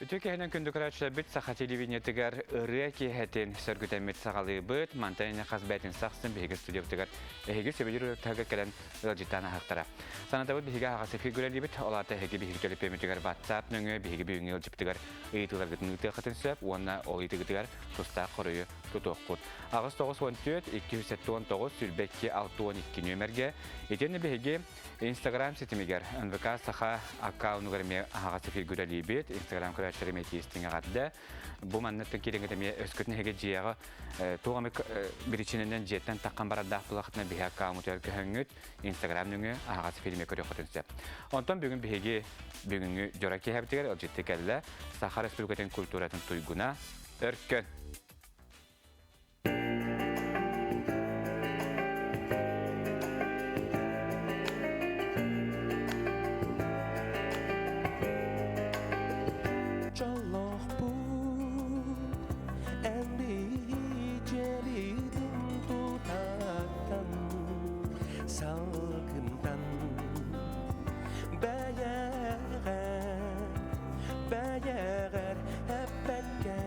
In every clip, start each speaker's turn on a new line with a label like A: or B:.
A: Үтүө киһинэн күндү көрөөччүлэрбит Саха телевидениетыгар ырыа киэһэтин сөргүтэммит саҕалыыбыт. Мантан инньэ хас бээтин сахсын биһиги студиябытыгар эһиги сөбүлүүр ырыаттарга кэлэн ыалдьыттаан аһахтара. Санатабыт биһиги аһаҕас эфир үлэлиибит. Ол аата эһиги биһиги төлөпүөммүтүгэр WhatsApp нөҥүө биһиги бүгүҥҥү ыалдьыппытыгар ыйытыыларгытын ыытыаххытын сөп уонна ол ыйытыгытыгар тустаах хоруйу тутуоххут. 894 279 22 62 нүөмэргэ итиэннэ биһиги Инстаграм ситимигэр НВК Саха аккаунугар эмиэ аһаҕас эфиргэ үлэлиибит. Инстаграм көрөөччүлэр эмиэ тиистиҥ эҕэрдэ. Бу маннык киириҥҥит эмиэ өскөтүн эһиги дьиэҕэ туох эмэ биричиинэнэн дьиэттэн таххан барардаах буолахытына биһи аккаунутугар көһөҥҥүт Инстаграм нөҥүө аһаҕас эфир эмиэ көрүөххүтүн сөп. Онтон бүгүн биһиги бүгүҥҥү дьоро киэһэбитигэр ыалдьытты кэллэ Саха Республикатын культуратын туйгуна Өркөн.
B: Салгынтан бэйэҕэр, бэйэҕэр эппэккэ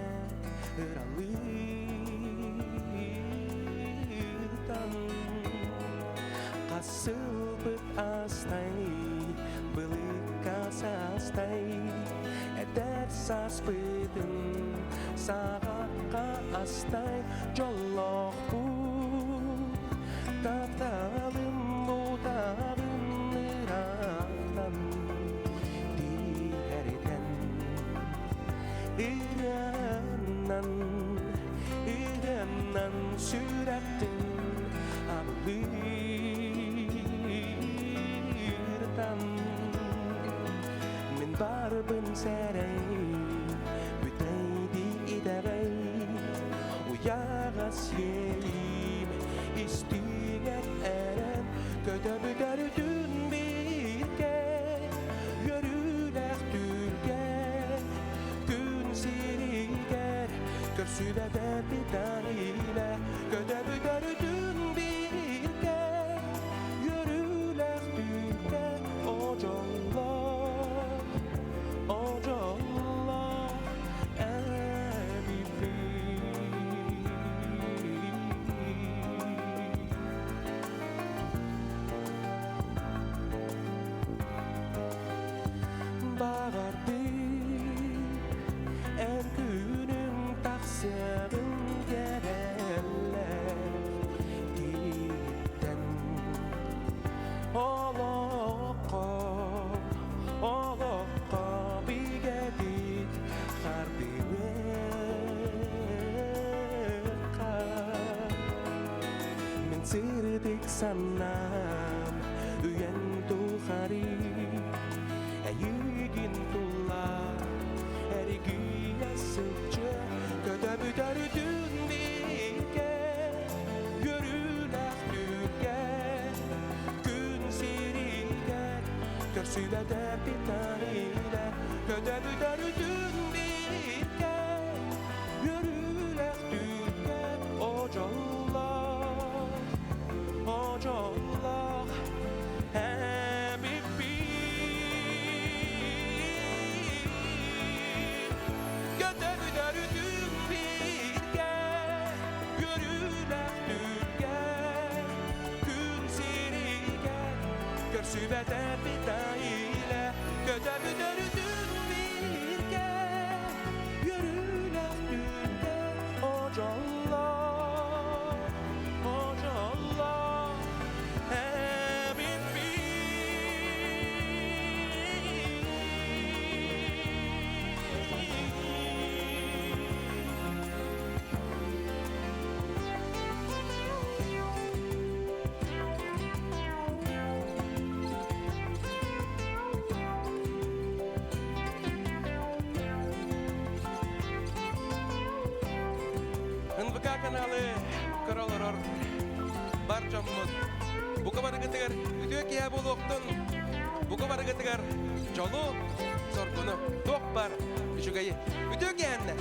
B: ыралыытан Хасылбыт астай, былыкка састай, эдэр саспытын саҕахха астай, дьоллоохпут тапталым утаҕын ыраахтан тиэрдэн Ырыанан, ырыанан сүрэхтин абылыыртан Мин барбын сэрэй, бүтэйди итэҕэй Уйаҕас иэйиим истиҥэр эрэн Көтө бүтэр түн бииргэ Үөрүүлээх түүлгэ Күн сиригэр Көрсүбэтэр питаилэ Көтө бүтэр түн бииргэ Үөрүүлээх түүлгэ О дьоллоох, о дьоллоох эбиппин. Баҕардыы эн күнүҥ тахсыаҕын кэрэллэр тииттэн олоххо олоххо бигэтик хардыылыахха Мин сырдык санаам үйэн тухары Эйигин тула эргийэ сылдьа Көтө бүтэр түн бииргэ Үөрүүлээх түгэ Күн сиригэр Көрсүбэтэх питанилэ Көтө бүтэр түн бииргэ Үөрүүлээх түгэ О дьоллоох, о дьоллоох эбиппин. Көтө бүтэр түн бииргэ, үөрүүлээх түгэ, күн сиригэр көрсүбэтэх питаилэ, көтө бүтэр түн бииргэ, үөрүүлээх түгэ, о дьоллоох, о дьоллоох эбиппин. НВК каналы көрө олорор бар дьоммут бука барыгытыгар үтүө киһи буолуохтун, бука барыгытыгар дьолу, соргуну, туох бар үчүгэйи. Үтүө киһэннэ!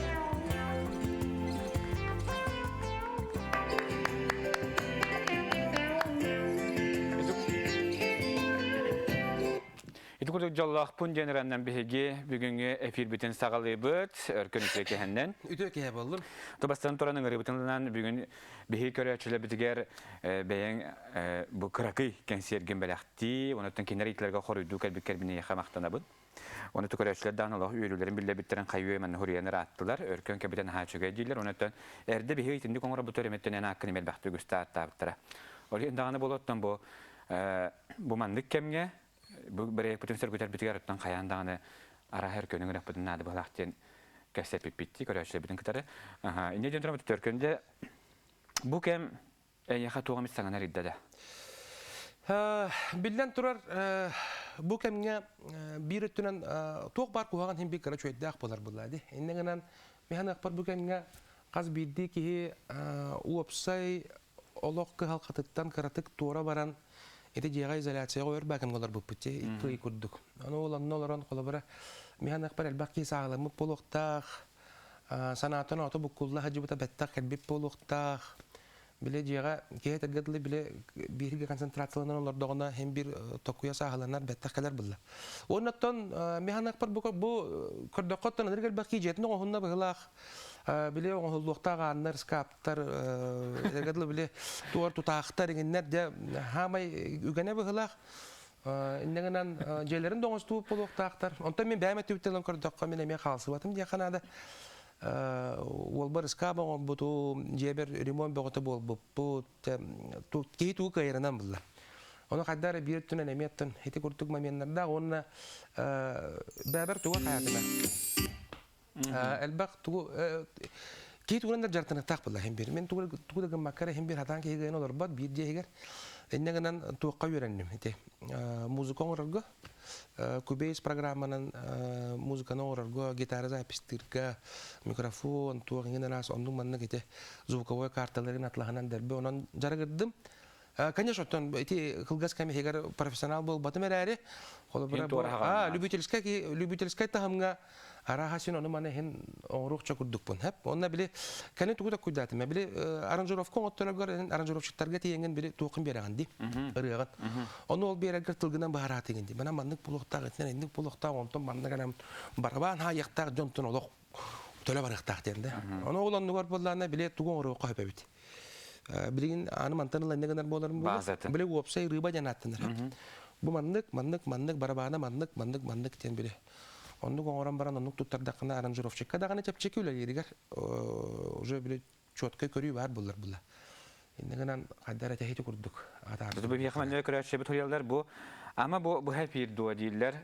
A: Ити Ити курдук дьоллоохпун диэн ыраннан биһиги бүгүҥҥү эфирбитин саҕалыыбыт. Өркөн үтүө кэһэннэн.
B: Үтүө киһи боллум.
A: Тубастан туран ыҥырыыбытынан бүгүн биһиги көрөөччүлэрбитигэр бэйэҥ бу кыракый кэнсиэргин бэлэхтии, онуттан кинилэр иитилэргэ хоруйдуу кэлбиккэр мин махтанабын. Оны көрөөччүлэр даҕаны олох үөрүүлэрин биллэрбиттэрин хайыы манна хуруйан ырааттылар, өркөн кэбитэн наһаа үчүгэй дииллэр. Онуттан эрдэ биһиги итинник оҥоробут өрөмөттөн эн ааккын элбэхтик үгүстэ ааттаабыттара. Ол иһин даҕаны буолуоттан бу бу маннык кэмҥэ бу бырайыакпытын сөргүтэрбитигэр оттон хайаан даҕаны арааһа өркөнү гынаппытын наада быһалаах диэн кэпсэппиппит көрөөччүлэрбитин кытары. Инньэ диэн туран төркөндө бу кэм эйиэхэ туох эмит саҥаны арыйда да?
B: Биллэн турар, бу кэмҥэ биир өттүнэн туох баар куһаҕан иһин биир кыра үчүгэйдээх буолар буолла дии. Инньэ гынан мин саныахпар бу кэмҥэ хас биирдии киһи уопсай олох кыһалҕатыттан кыратык туора баран ити дьиэҕэ изоляцияҕа өр баакым олорбуппут дии икки ый курдук. Ону ол онно олорон холобура мин саныахпар элбэх киһи сааһыламмыт буолуохтаах, санаатын ото буккулла сылдьыбыта бэттэх кэлбит буолуохтаах. Били дьиэҕэ киһи этэргэ дылы били бииргэ концентрацияланан олордоҕуна син биир токуйа сааһыланар бэттэх кэлэр булла. Уонна оттон мин саныахпар бу көрдөххө оттон ынырык элбэх киһи дьиэтин оҥоһунна быһыылаах били оҥоһуллуохтаах ааннар, скаптар, этэргэ дылы били туор тутаахтар иҥиннэр дьэ хаамай үгэнэ быһыылаах. Инньэ гынан дьиэлэрин да оҥостубут буолуохтаахтар. Онтон мин бэйэм өттүбүттэн ылан көрдөххө мин эмиэ хаалсыбатым диэххэ наада. Уолбар ыскаап оҥорбутум, дьиэбэр ремонт бөҕөтө буолбуппут. Киһи тугу кыайарынан булла. Ону хайда эрэ биир өттүнэн эмиэ оттон ити курдук моменнардаах уонна бэйэбэр тугу хайаатым Элбэх тугу киһи тугунан да дьарыктаныахтаах буолла иһин биир. Мин тугу тугу да гыммакка эрэ иһин биир хатаан киһи гыйан олорбот биир дьиэ иһигэр. Инньэ гынан туохха үөрэнним ити музыка оҥорорго Cubase программанан музыканы оҥорорго, гитара запистыырга, микрофон, туох иҥин араас оннук маннык ити звуковой карталарын атлаһынан дэрби онон дьарыгырдым. Конечно, оттон ити кылгас кэм иһигэр профессионал буолбатым эрээри, холобура бу любительскай любительскай таһымҥа арааһа син ону маны иһин оҥоруохча курдукпун. Хэп. Онно били кэлин тугу да куйдаатым. Били аранжировка оҥоттороргор аранжировщиктарга тиийэҥҥин били туоххун биэрэҕин дии ырыаҕын. Ону ол биэрэргэр тылгынан быһараатыгын дии. Мана маннык буолуохтаах, итинэн инник буолуохтаах, онтон маннык эрэ барабаан хаайыахтаах дьонтон олох төлө барыахтаах диэн да. Ону ол оннугар буоллаҕына били тугу оҥоруохха сөп эбит. Билигин аны мантан ыла иннэ гынар буоларым буолуо. Били уопсай рыба диэн ааттанар. Бу маннык, маннык, маннык, барабаана маннык, маннык, маннык диэн били. Оннук оҥорон баран оннук туттардаххына аранжировщикка даҕаны чэпчэки үлэлииригэр уже били четкай көрүү баар буллар була. Иннэ гынан хайдар этэһити курдук атаарбыт.
A: Бу биһиэхэ манна көрөөччүбүт суруйаллар бу ама бу быһа эфир дуо дииллэр.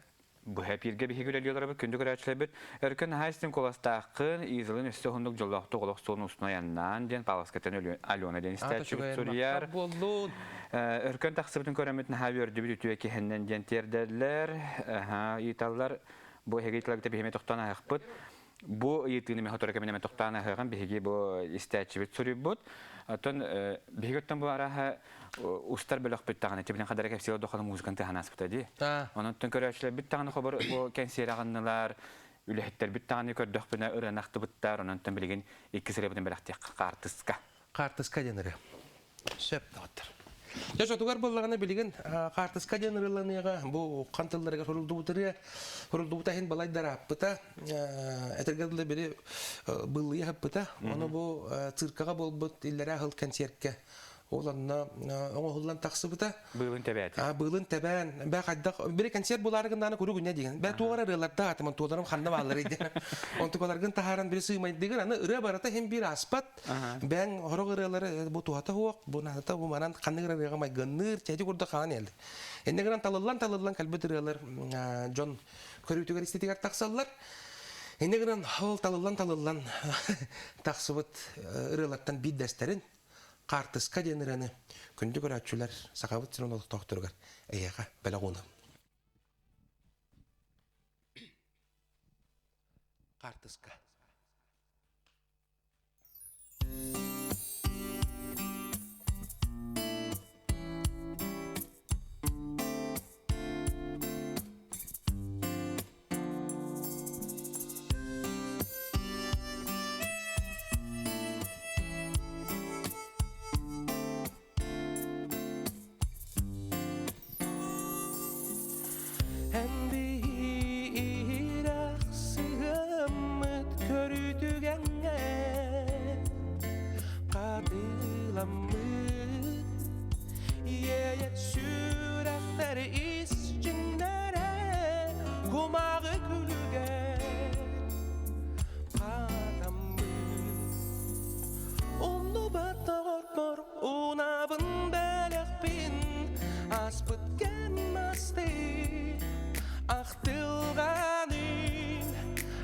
A: Быһа эфиргэ биһиги үлэлиэлэрбит күндү көрөөччүлэрбит Өркөн наһаа истиҥ куоластааххын, Изалын өссө уһуннук дьоллоохтук олох суолун устун айаннаан диэн Павловскайтан Алена диэн истээччибит суруйар.
B: буоллун.
A: Өркөн тахсыбытын көрөммүт наһаа үөрдүбүт үтүө киһиннэн диэн тиэрдэллэр, ыйыталлар. Бу эһиги ыйыталаргыта биһиги тохтоон аһыахпыт. Бу ыйытыыны мен сотору кэминэн тохтоон аһыаҕым биһиги бу истээччибит суруйбут. Оттон биһиги оттон бу арааһа устар бөлөхпүт даҕаны тибинэн хадара кэпсиэл дохону музыканы тыһан ааспыта дии. Онон көрөөччүлэрбит даҕаны хобор бу кэнсиэр аҕыннылар, үлэһиттэрбит даҕаны көрдөхпүнэ ырыаны ахтыбыттар, онон билигин иккис ырыабытын бэлэхтиэх хаартыска.
B: Хаартыска диэн ырыа. Сөп доҕоттор. Дьэ, сотугар буоллаҕына билигин хаартыска диэн ырыланыаҕа бу хан тылларыгар суруллубут ырыа суруллубута иһин балайдар ааппыта этэргэ дылы били быллыйа сыппыта. Ону бу циркаҕа буолбут иллэрээ сыл кэнсиэркэ ол онно оҥоһуллан тахсыбыта.
A: Быылын тэбээтэ.
B: Быылын тэбээн, бэ хайдах били концерт булаары гыннааны куруук үнэ диэн. Бэ туох эрэ ырыаларда атыман туоларым ханна баалларый диэн. Онтукаларгын таһааран били сыымайдыгын аны ырыа барыта иһин биир ааспат. Бэҥ хорох ырыалары бу туһата суох, бу наадата бу манан ханнык ырыаҕа майгынныыр, чэти курдук хаан элди. Иннэ гынан талыллан-талыллан кэлбит ырыалар дьон көрүүтүгэр иститигэр тахсаллар. Иннэ гынан ол талыллан-талыллан тахсыбыт ырыалартан биирдэстэрин Хаартыска диэн ырыаны күндү көрөөччүлэр Сахабыт сирин олохтоохторугар эйиэхэ бэлэх уунабын. Хаартыска. Эн биһирэх сыһыаммыт көрүтүгэҥҥэ хатыламмыт Иэйэр сүрэхтэр ис дьиҥнэрэ кумааҕы күлүгэр хатаммыт Умнубат доҕорбор Унабын бэлэхпин аспыт кэм мастыы ахтылҕаным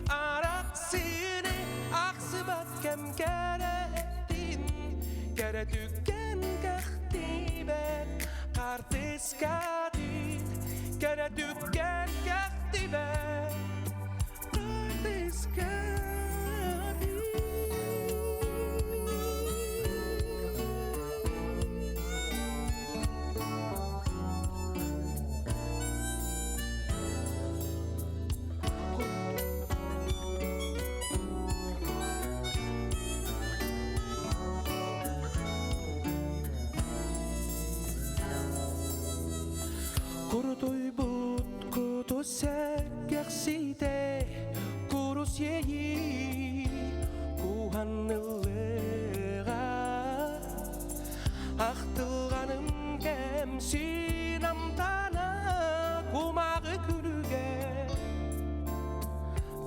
B: арах сири ахсыбат кэм кэрэтин кэрэ түгэн кэхтибэт хартыскатын кэрэ түгэн кэхтибэт Курутуйбут куту сэргэхситэ курус иэйии куһаныллыга Ахтылҕаным кэмсин амтана кумааҕы күлүгэ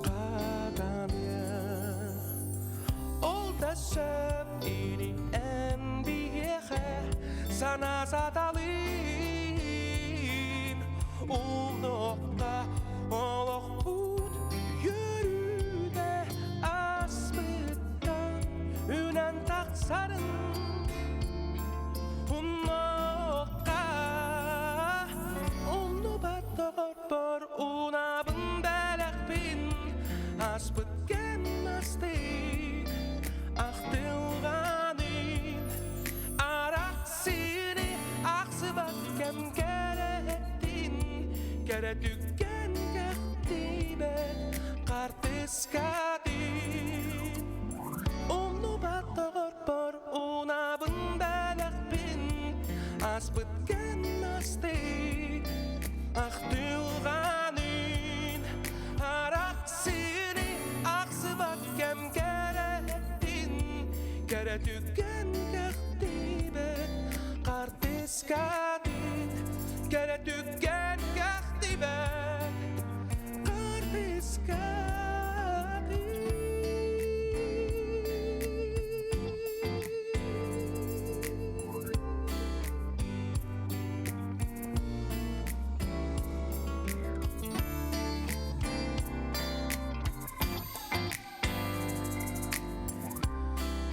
B: хатаныа Ол да сөп ини эн биһиэхэ санаа саталыын умнуохха олохпут үөрүүтэ ааспыттан үнэн тахсарын умнуохха умнубат доҕорбор унабын бэлэхпин ааспыт кэм астык ахтылҕанын арах сири ахсыбат кэм кэрэтин кэрэ түгэн кэхтибэт хартыскатын умнубат доҕорбор унабын бэлэхпин ааспыт кэм астык ахтылҕанын арах сири ахсыбат кэм кэрэтин кэрэ түгэн кэхтибэт хартыскатын кэрэ түгэн кэхтибэт хартыскатын.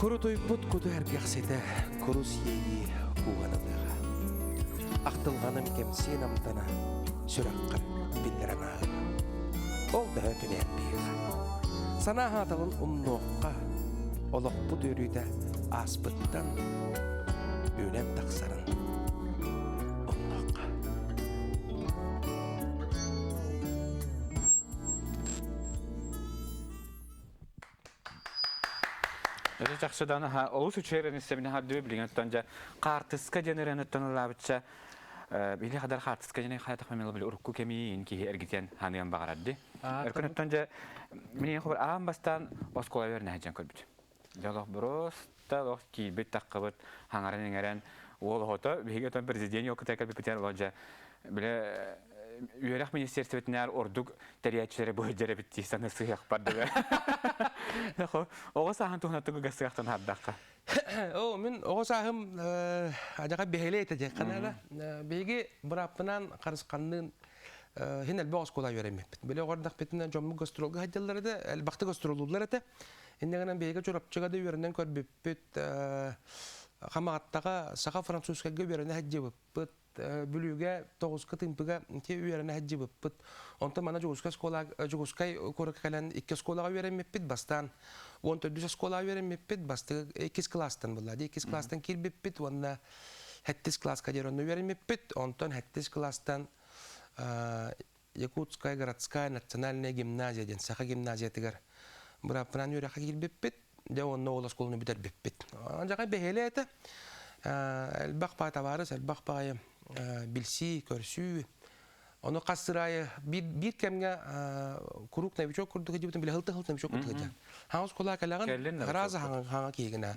B: Курутуйбут куту эргэхситэ курус иэйии кууһанылыаҕа. Ахтылҕаным кэмсиэн амтана сүрэххэр биллэрэн ааһыа. Ол да түнээн биһиэхэ. Санаа хааталын умнуохха, олохпут үөрүүтэ ааспыттан үүнэн тахсарын умнуохха.
A: Өтө чахчыдан олус үчүгэй ырыаны хардыы билигин оттон дьэ хаартыска диэн ырыаныттан ылаабычча били хадар хаартыска диэн хайатах мемела били урукку кэмиин киһи эргитэн ханыан баҕарар Өркөн оттон дьэ мин хобар аан бастаан оскуола үөрэнэ сылдьан көрбүтүм. Дьэ олох просто олох киирбит таххыбыт хаҥаран иҥэрэн уол оҕото биһиги отон президент ёкыта кэлбиппитигэр олох дьэ бile үөрэх министерствотинээр ордук тэрийээччилэри быһыдьар эбит дии саныы сыһыахпар дылы. Оҕо сааһын туһунан тугу сыахтан хардахха.
B: Оо, мин оҕо сааһым адьака биһилэ этэ диэххэ наада. Биһиги бырааппынаан Харысханныын хин элбэх оскуола үөрэммиппит. Били оҕордохпитинэ дьоммут гастролга сылдьаллар этэ, элбэхтик гастролууллар этэ. Инньэ гынан биһиги Чурапчыга да үөрэнэн көрбүппүт, Хамаҕаттаҕа саха французскайга үөрэнэ сылдьыбыппыт, Бүлүүгэ тоҕуска тыымпыга ити үөрэнэ сылдьыбыппыт. Онтон мана Дьокуускай оскуола Дьокуускай куоракка кэлэн икки оскуолаҕа үөрэммиппит. Бастаан 14 оскуолаҕа үөрэммиппит. Бастакы иккис кылаастан буолла. Иккис кылаастан киирбиппит уонна сэттис кылааска диэри онно үөрэммиппит. Онтон сэттис кылаастан Якутская городская национальная гимназия диэн саха гимназиятыгар бырааппынан үөрэххэ киирбиппит. Дьэ онно ол оскуоланы бүтэрбиппит. Дьаҕай бэһиэлэ этэ. Элбэх баҕа табаарыс, элбэх баҕайы билсии, көрсүү. Ону хас сырайы биир кэмҥэ куруук новичок курдук дьибитин биле хылты-хылты новичок курдук сылдьар. Хаҥа оскуола кэлэҕин сразу хаҥа киһигинэ.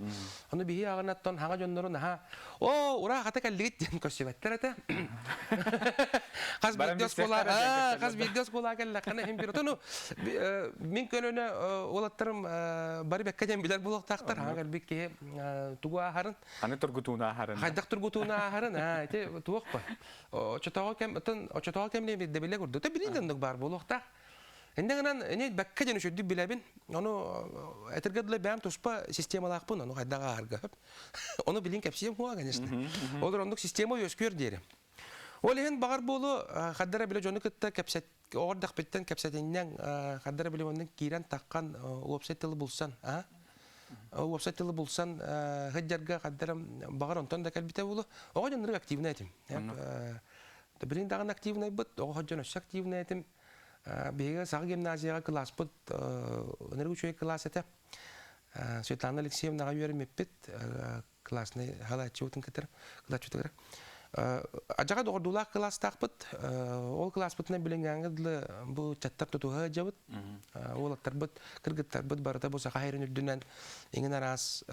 B: Ону биһи аҕынаттан хаҥа дьоннору наһаа оо ура хата кэллигит диэн көрсүбэттэр этэ. Хас биирдии оскуола хас биирдии оскуола кэллэххинэ иһин бир отону мин көлөнө уолаттарым бары бэккэ диэн билэр буолуохтаахтар. Хаҥа кэлбит киһи тугу ааһарын
A: Аны тургутууну ааһарын.
B: Хайдах тургутууну ааһарын, аа ити туох ба. Очотоҕо кэм ытын очотоҕо кэмне биирдэ курдук. Та билин оннук баар буолуохтаах. Инде гынан ини бэккэ дьон үчүгдүк билэбин. Ону этэргэ дылы бэйэм туспа системалаахпын, ону хайдах ааһарга. Ону билин кэпсиэм хуа, конечно. Ол оннук система үөскүөр диэри. Ол иһин баҕар буолу хардара билэ дьону кытта кэпсэт оҕор дахпиттан кэпсэтинньэҥ хардара билэ оннук киирэн таххан уопсай тылы булсан, а уопсай тылы булсан сылдьарга хардара баҕар онтон да кэлбитэ буолуо. Оҕо дьоннору активнай этим. Билин даҕаны активнайбыт, оҕо дьон өссө активнай этим. Биһиги Саха гимназияҕа кылааспыт ынырык үчүгэй кылаас этэ. Светлана Алексеевнаҕа үөрэммиппит, классный халааччыбытын кытары, кылааччытыгар. Адьаҕа доҕордуулаах кылаастаахпыт. Ол кылааспытынан билиҥҥээҥҥэ дылы бу чаттар тутуһа сылдьабыт. Уолаттарбыт, кыргыттарбыт барыта бу саха сирин үрдүнэн иҥин араас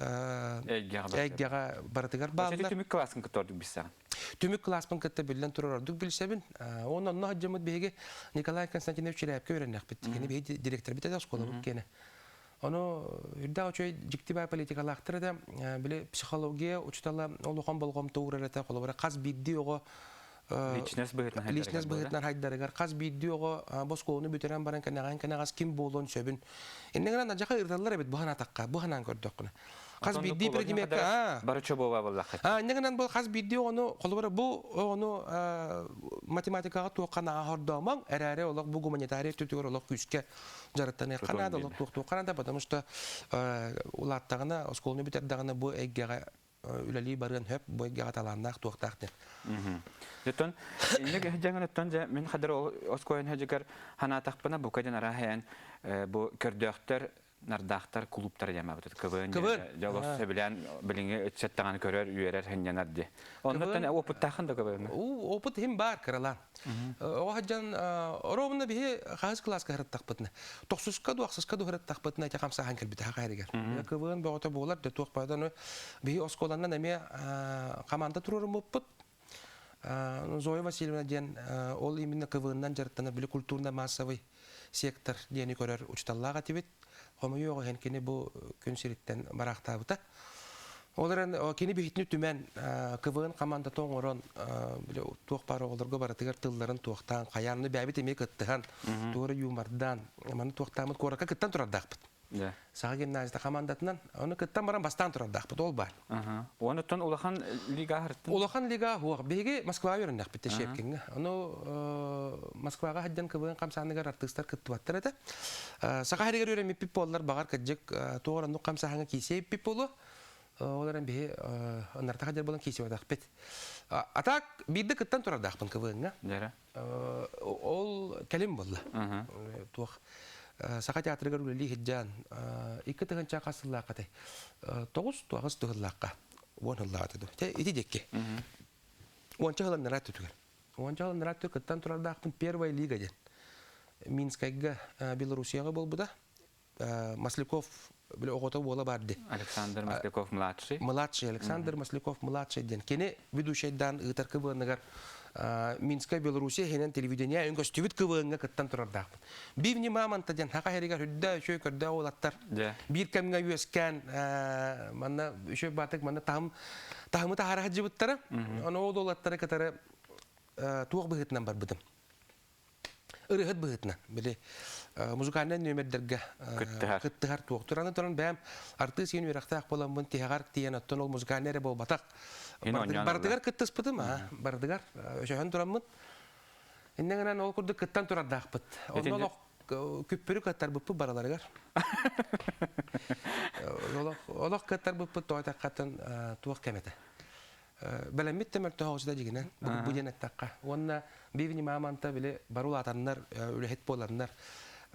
B: эйгэҕэ барытыгар бааллар.
A: Түмүк кылааскын кытта ордук билсэҕин?
B: Түмүк кылааспын кытта биллэн турар ордук билсэбин. Уонна онно сылдьаммыт биһиги Николай Константинович Черяпка үөрэннэхпит. Кини биһиги директорбит этэ оскуолабыт киэнэ. Ону үрдээх үчүгэй дьикти баар политикалаахтар этэ. Били психология учуутала улахан болҕомто уурар этэ. Холобура хас биирдии оҕо
A: личность быһыытынан
B: личность быһыытынан хайдарыгар хас биирдии оҕо бу оскуоланы бүтэрэн баран кэнэҕэһин кэнэҕэс ким буолуон сөбүн. Иннэ гынан адьаха ыыталлар эбит бу санаатахха, бу санаан көрдөххүнэ. Хас биирдии предмеккэ
A: бары чобуоба буоллаххыт.
B: Иннэ гынан бу хас биирдии оҕону холобура бу оҕону математикаҕа туохха наһаа хордоомоҥ, эрээри олох бу гуманитарий өттүтүгэр олох күүскэ дьарыктаныахха наада, олох туохтуохха наада, потому что улааттаҕына, оскуоланы бүтэрдэҕинэ бу эйгэҕэ үлэлии барыан сөп, бу эйгэҕэ талааннаах туохтаах диэн.
A: Оттон инник дьаҥын оттон дьэ мин хадыр оскуоланы хадьыгар ханаатахпына бука дьэн арааһайан бу көрдөөхтөр нардаахтар кулууптара диэн баабыт КВН дьэ олус сөбүлээн билиҥҥи ыччаттаҕаны көрөр үөрэр сынньанар ди оннуттан опыттаахын да КВН
B: опыт иһин баар кыралаан оҕо сылдьан ровно биһи хаһыс кылааска сырыттахпытына тохсуска ду ахсыска ду сырыттахпытына ити хамсааһын кэлбитэ хахайрыгар КВН бөҕөтө буолар да туох баҕа биһи оскуоланан эмиэ команда туруоруммуппут Зоя Васильевна диэн ол именно КВН-нан дьарыктанар били культурно-массовый сектор диэни көрөр учуталлаах этибит. Хомойуох иһин кини бу күн сириттэн бараахтаабыта. Ол эрэн кини биһитини түмэн КВН командата оҥорон били туох баар оҕолорго барытыгар тылларын туохтаан хайаанны бэйэбит эмиэ кыттыһан туора юмордаан маны туохтааммыт куоракка кыттан турардаахпыт. Саха гимназията командатынан ону кыттан баран бастаан турардаахпыт ол баар.
A: Онуттан улахан лига аһарттын?
B: Улахан лига суох. Биһиги Москваҕа үөрэннэхпит Щепкиҥҥэ. Ону Москваҕа сылдьан КВН хамсааныгар артыыстар кыттыбаттар этэ. Саха сиригэр үөрэммиппит буоллар баҕар кырдьык туох оннук хамсааһыҥҥа киисиэйбит буолуо. Ол эрэн биһи ынартаха дьэр буолан киисибэтэхпит. А так биирдэ кыттан турардаахпын КВН-ҥа. Ол кэлин буолла. Туох Саха театрыгар үлэлии сылдьан 2 тыһыынча хас сыллаахха этэй? 9 9 сыллаахха 10 сыллаах этэ. Ити диэки. Уонча сыланнара түтүгэр. Уонча сыланнара кыттан турардаахпын Первая лига диэн. Минскайга Белоруссияҕа буолбута. Масляков били оҕото уола бар ди.
A: Александр Масляков младший.
B: Младший Александр Масляков младший диэн. Кини ведущайдаан ыытар КВН-ыгар Минскай Белоруссия иһинэн телевидение көстүбүт КВН-ҥа кыттан турардаахпын. Бивни Мамонта диэн хаха хэригэр үрдэ үчүгэй көрдөөх уолаттар биир кэмҥэ үөскээн манна үчүгэй баатык манна таһым таһымы таһаара сылдьыбыттара. Ону ол уолаттары кытары туох быһыытынан барбытым. Ырыһыт быһыытынан били музыкальнай нүөмэрдэргэ кыттыһар туохтур. Аны туран бэйэм артыыс иин үөрэхтээх буоламмын тиһэҕэр тиийэн оттон ол музыкальнай эрэ буолбатах. Барытыгар кыттыспытым, барытыгар өсөһөн тураммын. Иннэ гынан ол курдук кыттан турардаахпыт. Онно олох күппүрү кыттарбыппыт бараларыгар. Олох кыттарбыппыт тоҕо этэ туох кэм этэ. Бэлэммит да мөлтөһөҕүсүтэ дьигинэн бу диэн эттэххэ. Уонна бивни маманта били бары улаатаннар, үлэһит буоланнар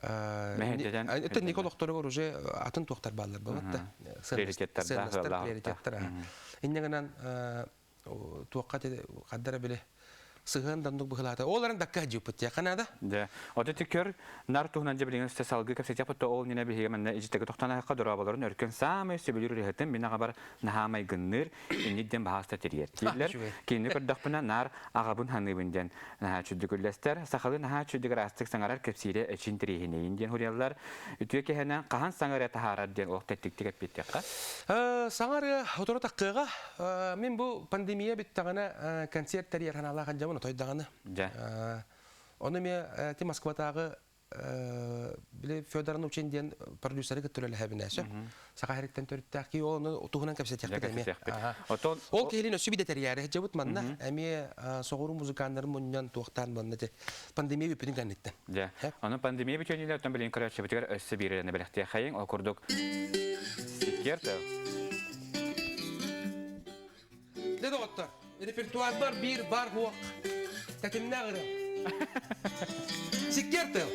B: это Никол охторугар уже атын туохтар бааллар бабатта.
A: Приоритеттар,
B: приоритеттар. Инне гынан туохха хаддара били. Сыһыан да оннук быһылаата. Ол эрэн дакка дьыппыт диэххэ наада.
A: Дьэ, ото ти көр нар туһунан дьэ билигин өссө салгыы кэпсэтиэхпит ол иннинэ биһиги манна ижитэгэ тохтоон аһахха дорооболорун өркөн саамай сөбүлүүр ырыаһытым мин аҕабар наһаа майгынныыр инник диэн баһааста тириэр дииллэр. Кинини көрдөхпүнэ наар аҕабын ханыыбын диэн наһаа чүддүк үллэстэр. Сахалыы наһаа чүддүк ыраастык саҥарар кэпсиирэ эчин тириэһинэйин диэн хуруйаллар. Үтүө киһинэн хаһан саҥа ырыа таһаарар диэн олох тэттиктик эппиэттиэххэ.
B: Саҥа ырыа сотору таххыаҕа. Мин бу пандемия бүттэҕинэ концерт тэрийэр санаалаах сылдьабын отой даҕаны.
A: Дьэ.
B: Ону эмиэ ти Москватааҕы били Федор Анучин диэн продюсеры кытта үлэлэһэбин сөп. Саха сириттэн төрүттээх киһи ол ону туһунан кэпсэтиэхпит эмиэ.
A: Отон
B: Ол киһилин өссө бидэ тэрийээри сылдьабыт манна эмиэ соҕуруу музыканнарын мунньан туохтаан манна те пандемия бүппүтүн кэнниттэн.
A: Дьэ. Ону пандемия бүтүөнүлэр оттон билигин көрөөччүбүтүгэр өссө биир эрэнэ бэлэхтиэхэйиҥ. Ол курдук Сиккиэр
B: Дьэ доҕоттор, репертуарбар биир бар хуох тэтимнээх ырыа. Сиккиэр тыл.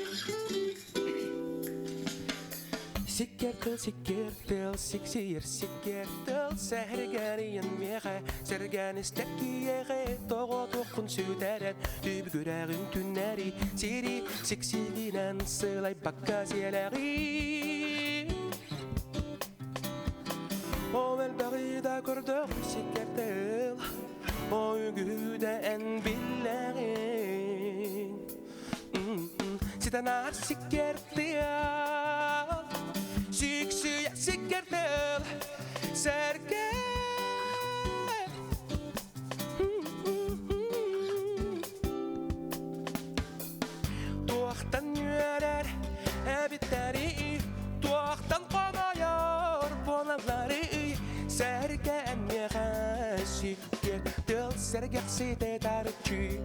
B: Сиккиэр тыл, сиккиэр тыл, сиксиир сиккиэр тыл, сэһэргэрийэн миэхэ, сэргээн истэр киэхэ, тоҕотуоххун сүтэрэн, түбүгүрэҕин түннэри, сири сиксигинэн сылайбакка сиэлэҕи. Ол элбэҕи да көрдөх сиккэртэл, Ойгү да эн биллэҕин. Ситанаар сиккэртэл, Сиксүйэ сиккэртэл, Сэргэ. Туохтан үөрэр эбиттэри, туохтан хомойор буолаллары сэргэ миэхэ сиккиэр тыл сэргэхситэ тарыччы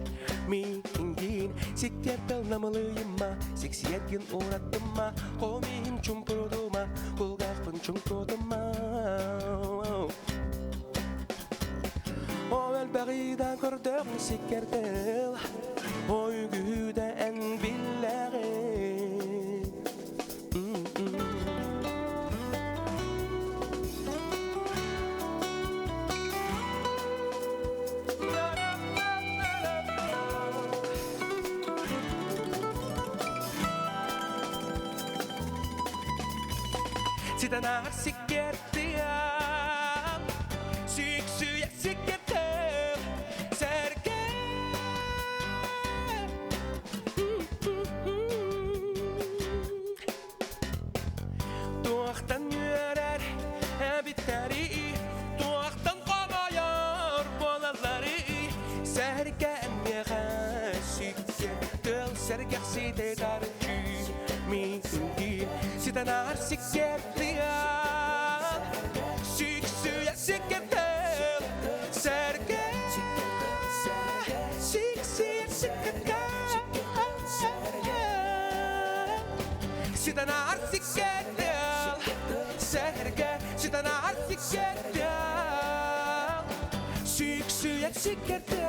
B: миингин сиккиэр тыл намылыйыма сиксиэргин ураттыма хомиһин чумпурудума кулгаахпын чуҥкутума Ол элбэҕи да көрдөөх сиккэрдэл, Ойгү да эн биллэҕин. Ситэн аар сиккэртиам, Сүксүйэ сиккэртим, сэргэ. Туохтан үөрэр эбиттэри, туохтан хомойор буолаллары, сэргэ миэхэ сиккэ тыл сэргэхситэ тарчы миигин ситэн аар сиккэртиэн сиксүйэ сиккэртэл сэргэ сиксүйэ сиккэртэл ситэн аар сиккэртэл сэргэ ситэн аар сиккэртэл сиксүйэ сиккэртэл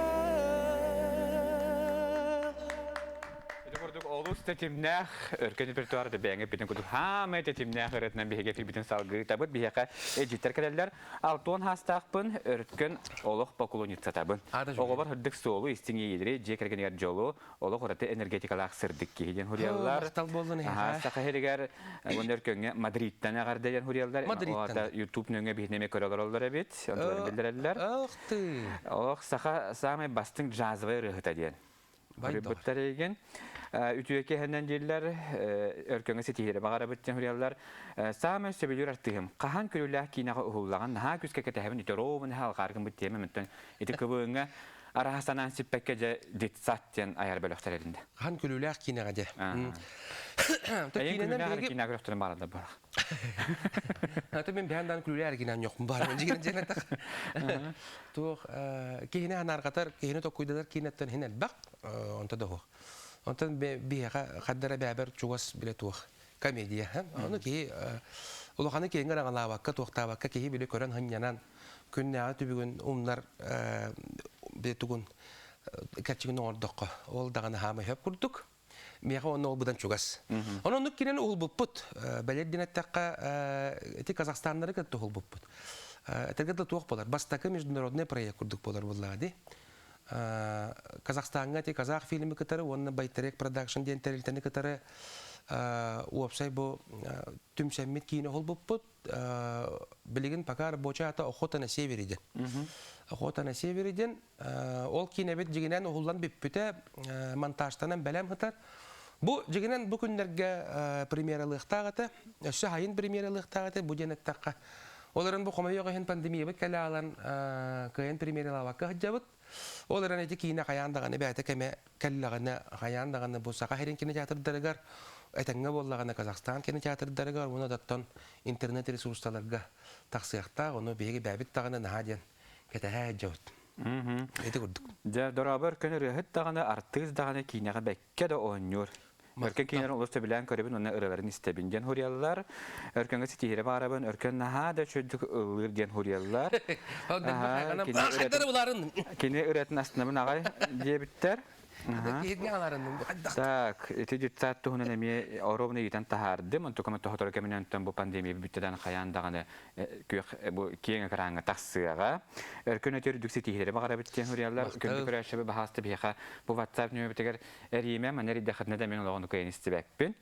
A: Ити курдук олус тэтимнээх өркөн репертуар бэйэҥэ бүтүн курдук хаамай тэтимнээх ырыатынан биһиги эфирбитин салгыы Биһиэхэ эдьиттэр кэлэллэр. Алтуон хаастаахпын, өрткөн олох поклонницатабын. Оҕобор сырдык суолу, истиҥ иэйиилэри, дьиэ кэргэнигэр дьолу, олох ураты энергетикалаах сырдык киһи диэн хуруйаллар.
B: Махтал буоллун эһиэхэ.
A: Саха сиригэр уонна өркөҥҥө Мадридтан эҕэрдэ диэн хуруйаллар.
B: Мадридтан.
A: YouTube нөҥүө биһиги эмиэ көрө олороллор эбит. Онтуларын биллэрэллэр.
B: Ох ты.
A: Олох саха саамай бастыҥ джазовай ырыаһыта диэн. Көрбүттэр эйигин. Үтүө киэһэнэн дииллэр, өркөҥө ситиһиири баҕарабыт диэн суруйаллар. Саамай сөбүлүүр артыыһым. Хаһан күлүүлээх киинэҕэ уһуллаҕын наһаа күүскэ кэтэһэбин үтэ ровно алҕааргын быт тиэмэ мөттөн ити кыбыыҥҥа араһа санаан сиппэккэ дьэ детсад диэн айар бөлөхтөр эринде.
B: Хаһан күлүүлээх киинэҕэ дьэ.
A: Эйин күлүүлээх киинэҕэ бөлөхтөрүн баарада бар.
B: Ата мен бэйэн даан күлүүлээх киинэм йохпун баар. Дьигин дьигин Туох киһини анааргатар, киһини токкуйдатар киинэттэн иһин элбэх, онто да суох. Онтон биһиэхэ хардара бэбэр чугас билэ туох комедия. Ону киһи улаханы киэҥ араҥалаабакка, туохтаабакка киһи били көрөн хынньанан күннээҕи түбүгүн умнар били тугун кэрчигин оҥордоххо ол даҕаны хаамай хөп курдук. Миэхэ уонна ол быдан чугас. Онон оннук киирэн уһулбуппут. Бэлиэр диэн эттэххэ, ити Казахстаннары кытта уһулбуппут. Этэргэ да туох буолар. Бастакы международный проект курдук буолар буоллаҕа дии. Казахстаҥҥа ити казах фильмы кытары уонна Байтерек Продакшн диэн тэрилтэни кытары уопсай бу түмсэммит киинэ уһулбуппут. Билигин пока рабочая ата Охота на севере диэн. Охота на севере диэн ол киинэбит дьигинэн уһуллан бүппүтэ, монтажтанан бэлэм сытар. Бу дьигинэн бу күннэргэ премьералыахтаах этэ. Өссө хайын премьералыахтаах этэ бу диэн эттэххэ. Ол эрэн бу хомойуох иһин пандемиябыт кэлэ аалан кыайан премьералаабакка сылдьабыт. Ол эрэн ити киинэ хайаан даҕаны бэйэтэ кэмэ кэллэҕинэ хайаан даҕаны бу Саха сирин кинотеатрдарыгар этэҥҥэ буоллаҕына Казахстан кинотеатрдарыгар уонна оттон интернет ресурсаларга тахсыахтаах. Ону биһиги бэйэбит даҕаны наһаа диэн кэтэһэ сылдьабыт. Ити курдук.
A: Дьэ, дорообо өркөн ырыаһыт даҕаны, артыыс даҕаны киинэҕэ бэккэ да оонньуур. Өркөн киинэлэрин олус сөбүлээн көрөбүн уонна ырыаларын истэбин диэн хуруйаллар. Өркөнгө ситиһире баарабын, өркөн наһаа да үчүгдүк ыллыыр диэн хуруйаллар. Кини ырыатын астынабын аҕай диэбиттэр. Так, ити детсад туһунан эмиэ оруобуна ыйытан таһаардым. Онтукам тоһоторо кэминэн бу пандемия бүттэтэн хайаан даҕаны күөх бу киэҥ экраҥҥа тахсыаҕа. Өркөн өтөр үрдүк ситиһиилэри баҕарабыт диэн суруйаллар. Күндү көрөөччүбүт баһаалыста биһиэхэ бу WhatsApp нөмүрбүтүгэр Эриимэ манна эрийдэххитинэ да мин олоҕун кыайан истибэппин.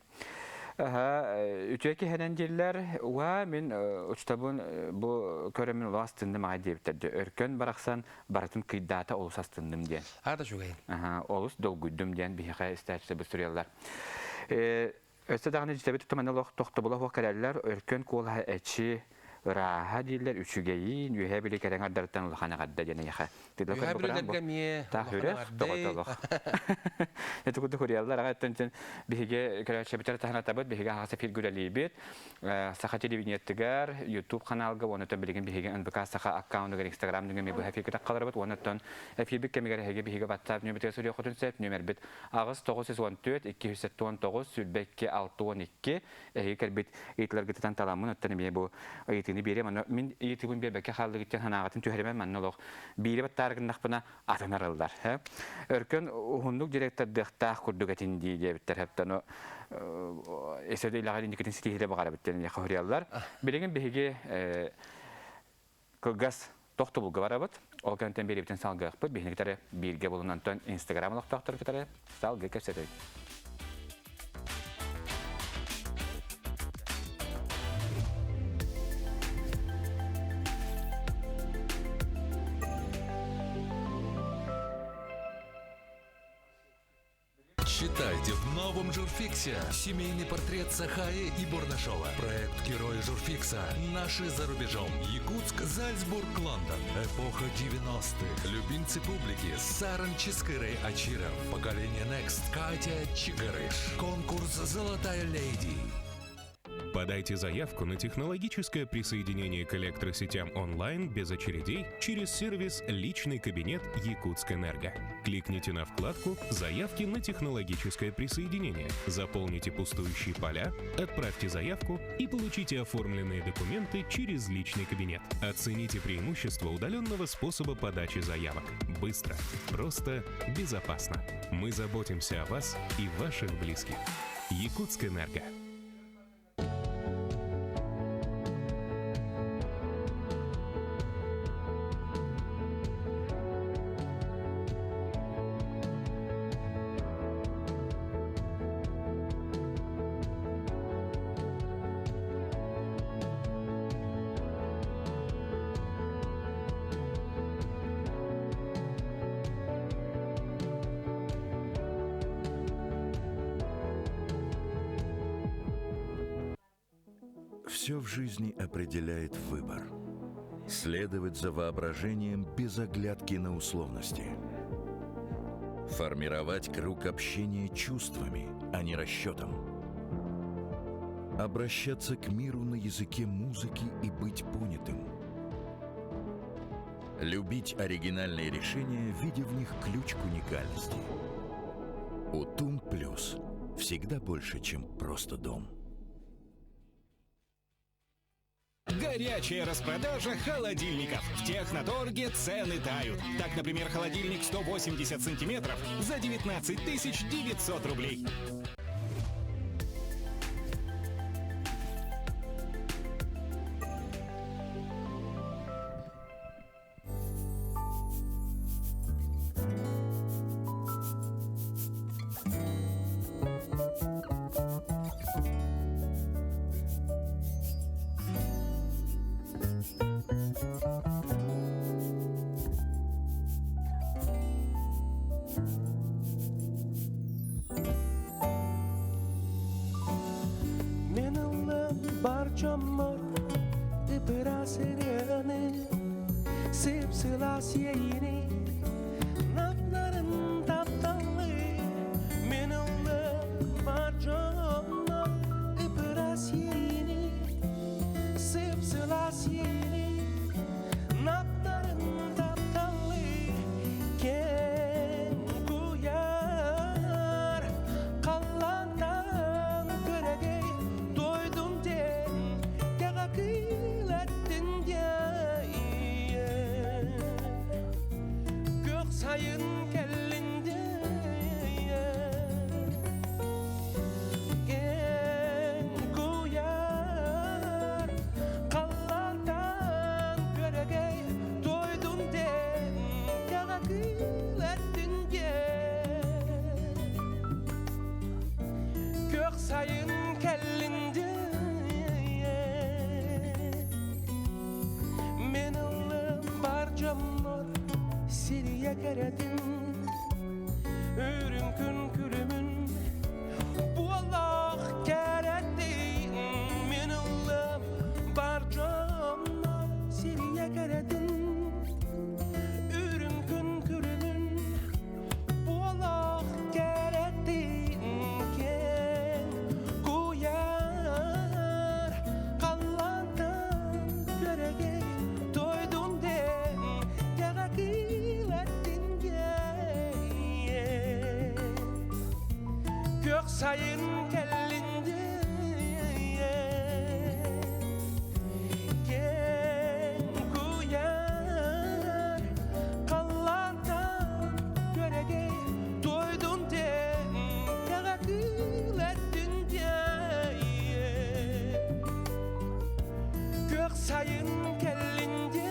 A: Үтүө киһинэн дииллэр, уа мин учтабын бу көрөммүн олох астынным аҕай диэбиттэр. Өркөн барахсан барытын кыйдаата олус астынным диэн.
B: Аата үчүгэй.
A: Олус долгуйдум диэн биһиэхэ истээччилэрбит суруйаллар. Өссө даҕаны дьитэбит тутумана олох тохтобула суох кэлэллэр, өркөн куолаһа эчи, ырааһа дииллэр, үчүгэйин, үөһээ били кэрэҥ ардарыттан улахан эҕэрдэ диэн эйиэхэ.
B: Үөһээ бүлүүлэргэ эмиэ
A: Таах үрэх, тоҕотолох. Ити курдук уруйаллар аҕай оттон биһиги көрөөччүбүтэр таһынатабыт, биһиги аһаҕас эфиргэ үлэлиибит. Саха телевидениетыгар, YouTube ханаалга уонна билигин биһиги НБК Саха аккаунугар Instagram нөҥүө быһа эфиргэ таххаларбыт уонна оттон эфирбит кэмигэр эһиги биһиги WhatsApp нөмүтүгэр суруйуоххутун сөп нүөмэрбит 8 914 279 22 62 эһиги кэлбит ыйытыларгытытан таламмын оттон эмиэ бу ыйытыыны биэриэм аны мин ыйытыыбын биэрбэккэ хааллыгыттан санааҕытын түһэримэн манна олох биири баттаары гыннахпына атын арыллар өркөн уһуннук директордыахтаах курдук этин дии диэбиттэр хэптэн эсэдэ илэҕэр инникитин ситиһиилэ баҕарабыт диэн хоһуруйаллар билигин биһиги Кылгас тохтобулга барабыт. Ол кэнниттэн биэриибитин салгыахпыт. Биһиги кытары бииргэ булун онтон Инстаграм олохтоохтору кытары салгыы кэпсэтэбит.
C: Читайте в новом Журфиксе. Семейный портрет Сахаи и Бурнашова. Проект Герои Журфикса. Наши за рубежом. Якутск, Зальцбург, Лондон. Эпоха 90-х. Любимцы публики. Саран Чискырей Ачиров. Поколение Next. Катя Чигарыш. Конкурс «Золотая леди».
D: Подайте заявку на технологическое присоединение к электросетям онлайн без очередей через сервис «Личный кабинет Якутскэнерго». Кликните на вкладку «Заявки на технологическое присоединение», заполните пустующие поля, отправьте заявку и получите оформленные документы через личный кабинет. Оцените преимущества удаленного способа подачи заявок. Быстро, просто, безопасно. Мы заботимся о вас и ваших близких. Якутскэнерго.
C: Все в жизни определяет выбор. Следовать за воображением без оглядки на условности. Формировать круг общения чувствами, а не расчетом. Обращаться к миру на языке музыки и быть понятым. Любить оригинальные решения, видя в них ключ к уникальности. Утум Плюс. Всегда больше, чем просто дом.
E: Горячая распродажа холодильников. В Техноторге цены тают. Так, например, холодильник 180 сантиметров за 19 900 рублей.
B: Мен ыллым бар дьоммор ыпыраас ырыаны, сып-сылаас иэйиини, нап-нарын тапталы. Мен ыллым бар дьоммор ыпыраас иэйиини, сып-сылаас иэйиини, нап-нарын тапталы. Кэҥ куйаар халлаантан көрөгөй дойдум диэн кэҕэ кыылаттын диэн Күөх сайын кэллин диэн Кэҥ куйаар халлаантан көрөгөй дойдум диэн кэҕэ кыылаттын диэн Күөх сайын кэллин диэн Мин ыллым бар дьоммор сирийэ кэрэтин Үрүҥ күн күлүмүн буоллах кэрэтин Мин ыллым бар дьоммор сирийэ кэрэтин Үрүҥ күн күлүмүн буоллах кэрэтин Киэҥ куйаар халлаантан көрөгөй дойдум диэн кэҕэ кыылаттын диэн Күөх сайын кэллин диэн Киэҥ куйаар халлаантан көрөгөй дойдум диэн кэҕэ кыылаттын диэн Күөх сайын кэллин диэн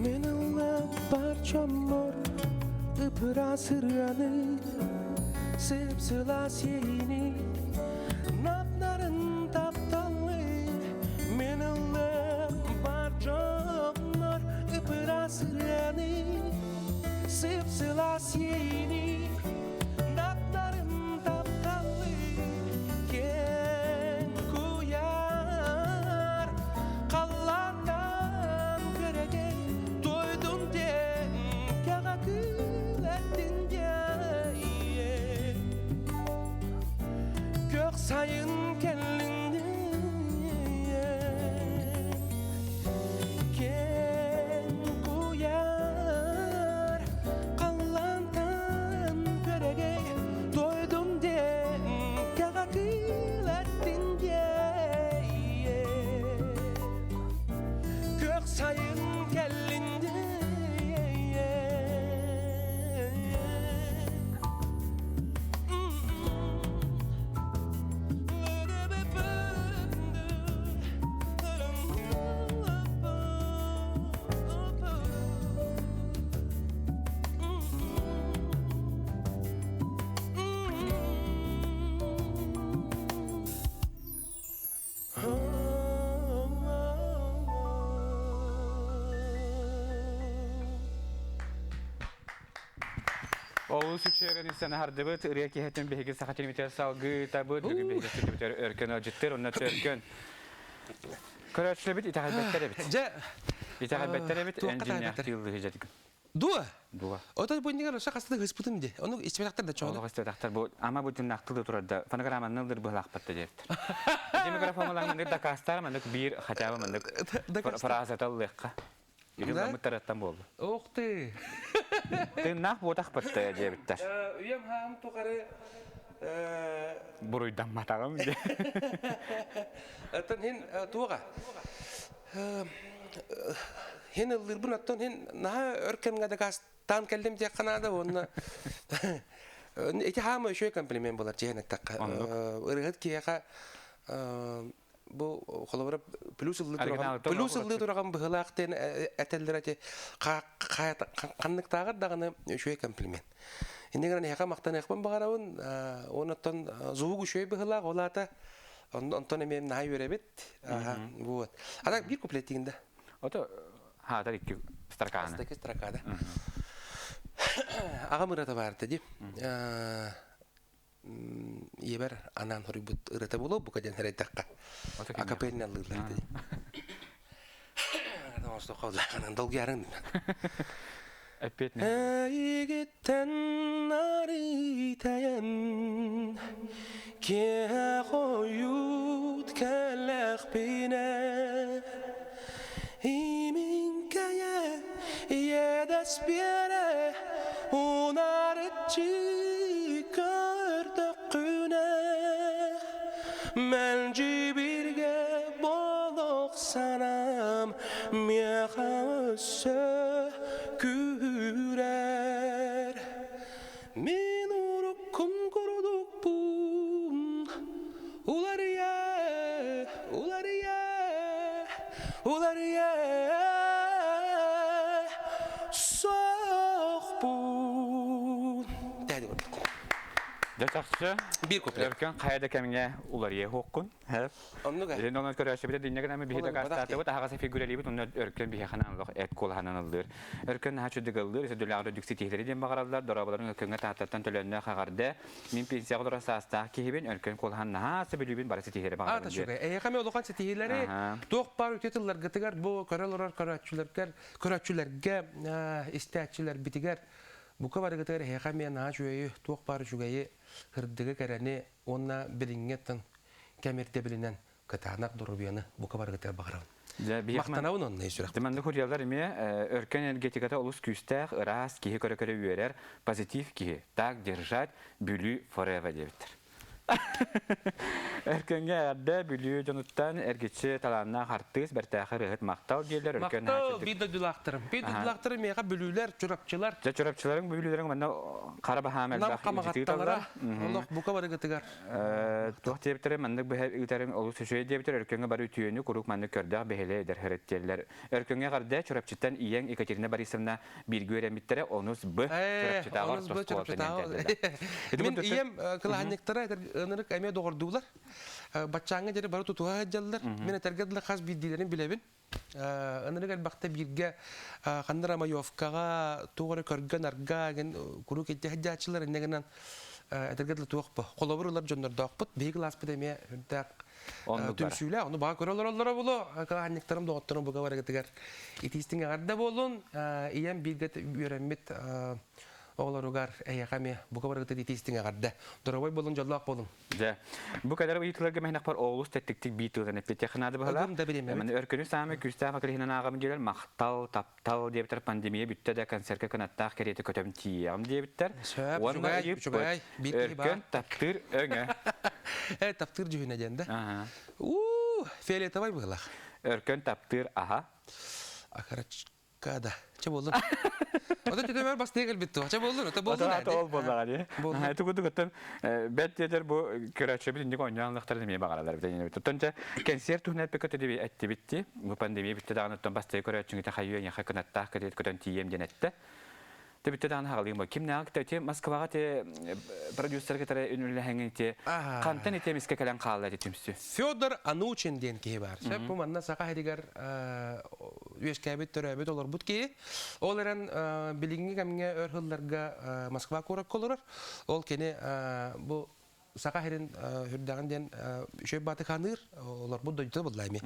B: Мен ыллам бар дьоммор ыпыраас ырыаны, сып-сылаас иэйиини, нап-нарын тапталы. Мен ыллам бар дьоммор ыпыраас ырыаны, сып-сылаас иэйиини, нап-нарын тапталы. Киэҥ куйаар халлаантан көрөгөй дойдум диэн кэҕэ кыылаттын диэн Күөх сайын кэллин диэн Киэҥ куйаар халлаантан көрөгөй дойдум диэн кэҕэ кыылаттын диэн Күөх сайын кэллин диэн
A: Олус үчүгэй истэн аһардыбыт. Ырыа киһитин биһиги саха телевизор салгыы табыт. Бүгүн биһиги студиябытыгар Өркөн ыалдьыттыр. Онно Өркөн. Көрөөччүлэрбит итэҕэйбэттэр эбит.
B: Дьэ,
A: Итэҕэйбэттэр эбит.
B: туохха
A: Эн дьиҥнээх
B: итэҕэйбэттэр?
A: тыыллыһы дьэтигин.
B: Дуо?
A: Дуо.
B: Отон бу иннигэр өссө хаста да ыспытым ди. Ону истибэтэхтэр да чоҕону.
A: Олох истибэтэхтэр бу ама бу тыннаахтылыы турар да фонограмманы ылдыр быһылаахпат да диэбиттэр. Ити микрофон ылаҥ дакаастаар маннык биир хотя бы маннык фразата ыллыахха. Ити тараттан буолла.
B: Ох ты!
A: Тыыннаах буотахпыт диэбиттэр.
B: Үйэм хаам тухары
A: Буруйдамматаҕым диэ.
B: Оттон хин туоға. Хин ыллыырбын оттон хин наһаа өр кэмҥэ дакаастаан кэллим диэххэ наада уонна ити хаама үчүгэй комплимент буолар дьиһэн эттэххэ. Ырыһыт киһиэхэ бу холобура плюс ыллыы тураҕын плюс ыллыы тураҕын быһылаах диэн этэллэр эти ханныктааҕар даҕаны үчүгэй комплимент. Иннигэр гынан эһиэхэ махтаныахпын баҕарабын онтон звук үчүгэй быһылаах ол аата онтон эмиэ наһаа үөрэбит вот а так биир куплет да
A: Ото хаатар икки строканы.
B: Икки строкада. Аҕам ырата баарта ди. Ийэбэр анаан хоруйбут ырыата буолуо бука диэн сэрэйдэххэ. Акапельный аллыыллар дии. Долгуйарың
A: Эппиэтинэ.
B: Эйигиттэн арыйтайан киэһэ хойут кэллэхпинэ Имиҥкэйэ иэдэс биэрэ унаарыччы көрдөххүнэ мэлдьи бииргэ буолуох санаам миэхэ өссө күүрэр Мин уруккум курдукпун уларыйа, уларыйа, уларыйа суохпун. Дээди курдук.
A: Дьэ чахчы
B: Биир куплет.
A: Өркөн хайа да кэмҥэ уларыйа суоххун.
B: Оннук ээ.
A: Дьэ онон көрөөччүбүтэ диннэ гынан биһи дакаастаатыбыт аһаҕас фигуралиибит онно өркөн биһиэхэ олох эт куолаһынан ыллыыр. Өркөн наһаа чүдүк ыллыыр, өсөдүлээҕэр үрдүк ситиһиилэри диэн баҕараллар, дорооболорун өркөҥҥө тааттаттан төлөннөөх эҕэрдэ. Мин пенсияҕа олорор саастаах киһибин, өркөн куолаһан наһаа сөбүлүүбүн бары ситиһиилэри
B: Аата
A: баҕарабын диэн.
B: үчүгэй. Эйиэхэ эмиэ улахан ситиһиилэри туох баар үтүө тылларгытыгар бу көрө олорор көрөөччүлэргэр, көрөөччүлэргэ, истээччилэрбитигэр бука барыгытыгар эһиэхэ эмиэ наһаа үчүгэйи, туох баар үчүгэйи, сырдыгы, кэрэни уонна билиҥҥи кэм ирдэбилинэн кытаанах доруобуйаны бука барыгытыгар баҕарабын. Махтанабын онно сүрэхпин.
A: Маннык хуруйаллар эмиэ өркөн энергетиката олус күүстээх, ыраас, киһи көрө-көрө үөрэр, позитив киһи. Так держать, Бүлүү forever диэбиттэр. Өркөҥҥө эҕэрдэ Бүлүү дьонуттан эргиччи талааннаах артыыс, бэртээхэй ырыаһыт махтал диэллэр Өркөн
B: Махтал биир дойдулаахтарым. Биир дойдулаахтарым миэхэ бүлүүлэр, чурапчылар.
A: Дьэ чурапчыларыҥ, бүлүүлэриҥ манна хара баһаам
B: Нам
A: элбэх
B: хамаҕатталара олох бука барыгытыгар.
A: Туох диэбиттэрэ маннык быһа ыытарыҥ олус үчүгэй диэбиттэр Өркөҥҥө бары үтүөнү куруук маннык көрдөөх бэһилэй эдэр һырыт Өркөҥҥө эҕэрдэ Чурапчыттан ийэҥ Екатерина Борисовна бииргэ үөрэммиттэрэ онус Б Чурапчытааҕы
B: Онус Б Чурапчытааҕы. Мин ийэм кылаанньыктара ынырык эмиэ доҕордуулар. Баччааҥҥа диэри бары тутуһа сылдьаллар. Мин этэргэ дылы хас биирдиилэрин билэбин. Ынырык элбэхтэ бииргэ ханна эрэ Маевкаҕа туох эрэ көргө-нарга гин куруук илдьэ сылдьааччылар инньэ гынан этэргэ дылы туох бу холобур ылар дьоннордоохпут. Биһиги кылааспыт эмиэ үрдээх түмсүүлээх. Ону баҕа көрө олороллоро булу кылаанньыктарым доҕотторум бука барыгытыгар итиистиҥ эҕэрдэ буоллун. Ийэм бииргэ үөрэммит оҕолоругар эйиэхэ эмиэ бука барыгытыгар итиистиҥ эҕэрдэ. Доруобай буолун, дьоллоох буолуҥ.
A: Дьэ, бу кэлэр ыйытыыларга мэһнэхпэр олус тэттиктик биир тылынан эппиэттиэххэ наада быһалаах.
B: Ыгым да бириэмэбит.
A: Маны өркөнү саамай күүстээх вокалиһынан ааҕабын диэлэр махтал, таптал диэбиттэр пандемия бүттэ да концертка кынаттаах кэриэтэ көтөм тиийэҕим диэбиттэр.
B: Сөп,
A: Уонна
B: үчүгэй,
A: ыйыппыт
B: үчүгэй. Биир киһи
A: өркөн
B: баар.
A: таптыыр өҥө.
B: Э, таптыыр дьүһүнэ диэн да.
A: Аха.
B: Уу, фиолетовай быһылаах.
A: Өркөн таптыыр аһа.
B: Акарачка да. Чэ буоллун. Ото төтөмөр бастыга кэлбит туох. Чэ буоллун, ото буоллун.
A: Ото ол буоллаҕа дии.
B: Буоллун.
A: Тугу тугуттан бэт диэтэр бу көрөөччүбүт инник оонньоон ылыахтарын эмиэ баҕаралар бит. Оттон дьэ кэнсиэр туһунан эппиккэ төдү эттибит дии. Бу пандемия бүттэ даҕаны оттон бастакы көрөөччүҥ ити хайыы эйиэхэ кынаттаах кэтит көтөн тиийиэм диэн эттэ. Төбүттэ даҕаны хаҕалыым бу. Кимнээҕи кытта ити Москваҕа те продюсер кытары үнүлэһэҥин ити хантан ити эмискэ кэлэн хаалла ити түмсүү?
B: Федор Анучин диэн киһи баар. Сөп бу манна Саха сиригэр үөскээбит, төрөөбүт, олорбут киһи. Ол эрэн билиҥҥи кэмҥэ өр сылларга Москва куоракка олорор. Ол кини бу Саха сирин үрдэҕин диэн үчүгэй баатыканыыр олорбут дойдута булла эми.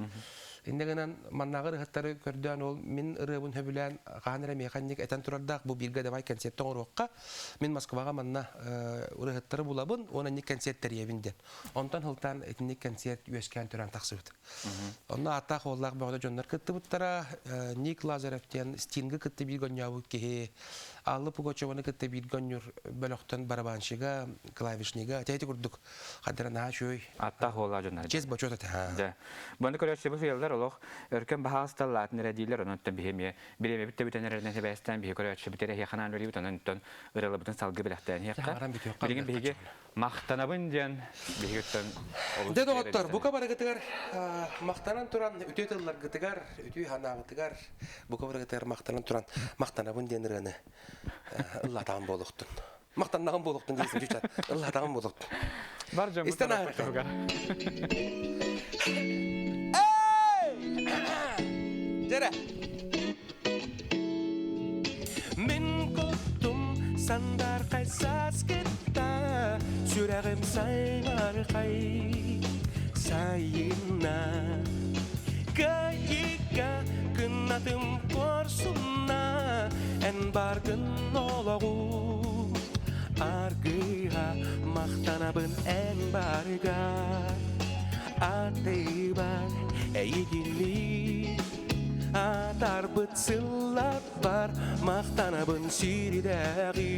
B: Иннэ гынан маннааҕы ырыһыттары көрдөөн ол мин ырыабын сөбүлээн хаһан эрэ миэхэ инник этэн турардаах бу бииргэ давай концерт оҥоруохха мин Москваҕа манна ырыһыттары булабын уонна инник концерт тэрийэбин диэн. Онтон сылтаан итинник концерт үөскээн туран тахсыбыт. Онно ааттаах уоллаах бөҕөтө дьоннор кыттыбыттара. Ник Лазарев диэн Стингы кытта бииргэ оонньообут киһи Алла Пугачеваны кытта бииргэ оонньуур бөлөхтөн барабанщига, клавишнига, ити курдук хаддара наһаа үчүгэй.
A: Аттаах уоллаах дьоннор.
B: Честь бочуот этэ.
A: Дьэ. Баны көрөөччүбүт ыяллар олох өркөн баһаалысталлаатын эрэ дииллэр, онон биһи эмиэ бириэмэбит да бүтэн эрэринэн сибээстээн биһи көрөөччүбүт эрэ эһиэхэ анаан үлэлиибит, онон ырыалабытын салгыы бэлэхтээн иһиэххэ. Билигин биһиги Махтанабын диэн биһигиттэн олус
B: Дьэ доҕоттор, бука барыгытыгар махтанан туран үтүө тылларгытыгар, үтүө санааҕытыгар бука барыгытыгар махтанан туран махтанабын диэн ырыаны ыллатаҕым буолуохтун. Махтаннаҕым буолуохтун диэсин чучат. Ыллатаҕым буолуохтун.
A: Бар дьоммут
B: Истэн ааһыахха. Дьэрэ. Мин куттум сандархай сааскытта сүрэҕим саймархай сайынна Кыайыыга кыннатым куорсунна эн баргын олоҕу аргыһа махтанабын эн барыга атыбар эйигинни Атарбыт сылларбар махтанабын сирдээҕи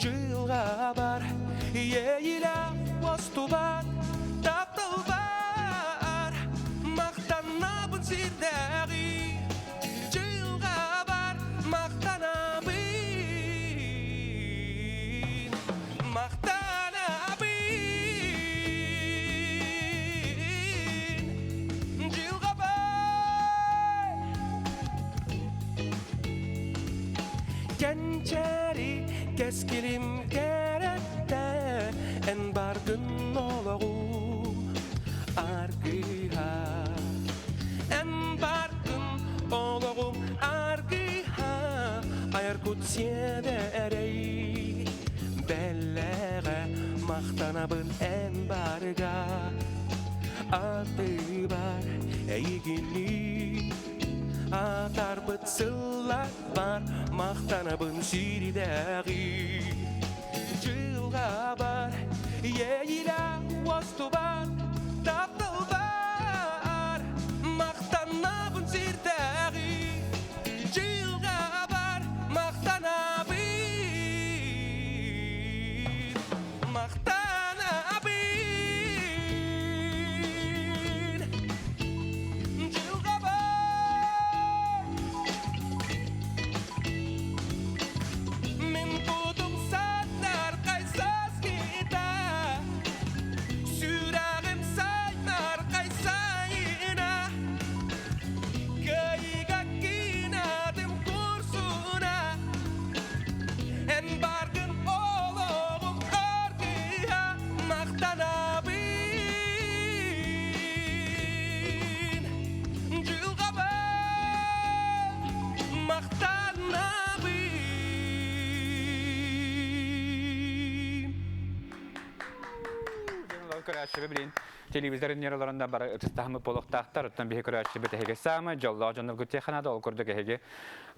B: Дьылҕабар иэйилээх уостубат тапталбар махтанабын сирдээҕи Дьылҕабар махтанабын махтанабын Дьылҕабар Кэнчээри кэскилим кэрэттэ эн бардын олоҕу аргыһа Эн бардын олоҕум аргыһа айар кут сиэдэрэй Бэлэҕэ махтанабын эн барыга Атыбар эйигини атарбыт сылларбар махтанабын сирдээҕи Дьылҕабар иэйиилээх уостубат тапталбар махтанабын сирдээҕи Дьылҕабар махтанабын Махтанабын Дьылҕабар Мин кутум сатархай саскыта Сүрэҕим саймархай сайына Кыайыыга кынатым курсуна Эн баргын олоҕум аргыһа махтанабын Дьылҕабар махтанабын
A: Көрөөччүбү билин телевизор неролорунда бары ытыстаһымыт буолуохтаахтар. Оттон биһи көрөөччүбүт эһиги саамай дьоллоох дьонноргут теханада ол курдук эһиги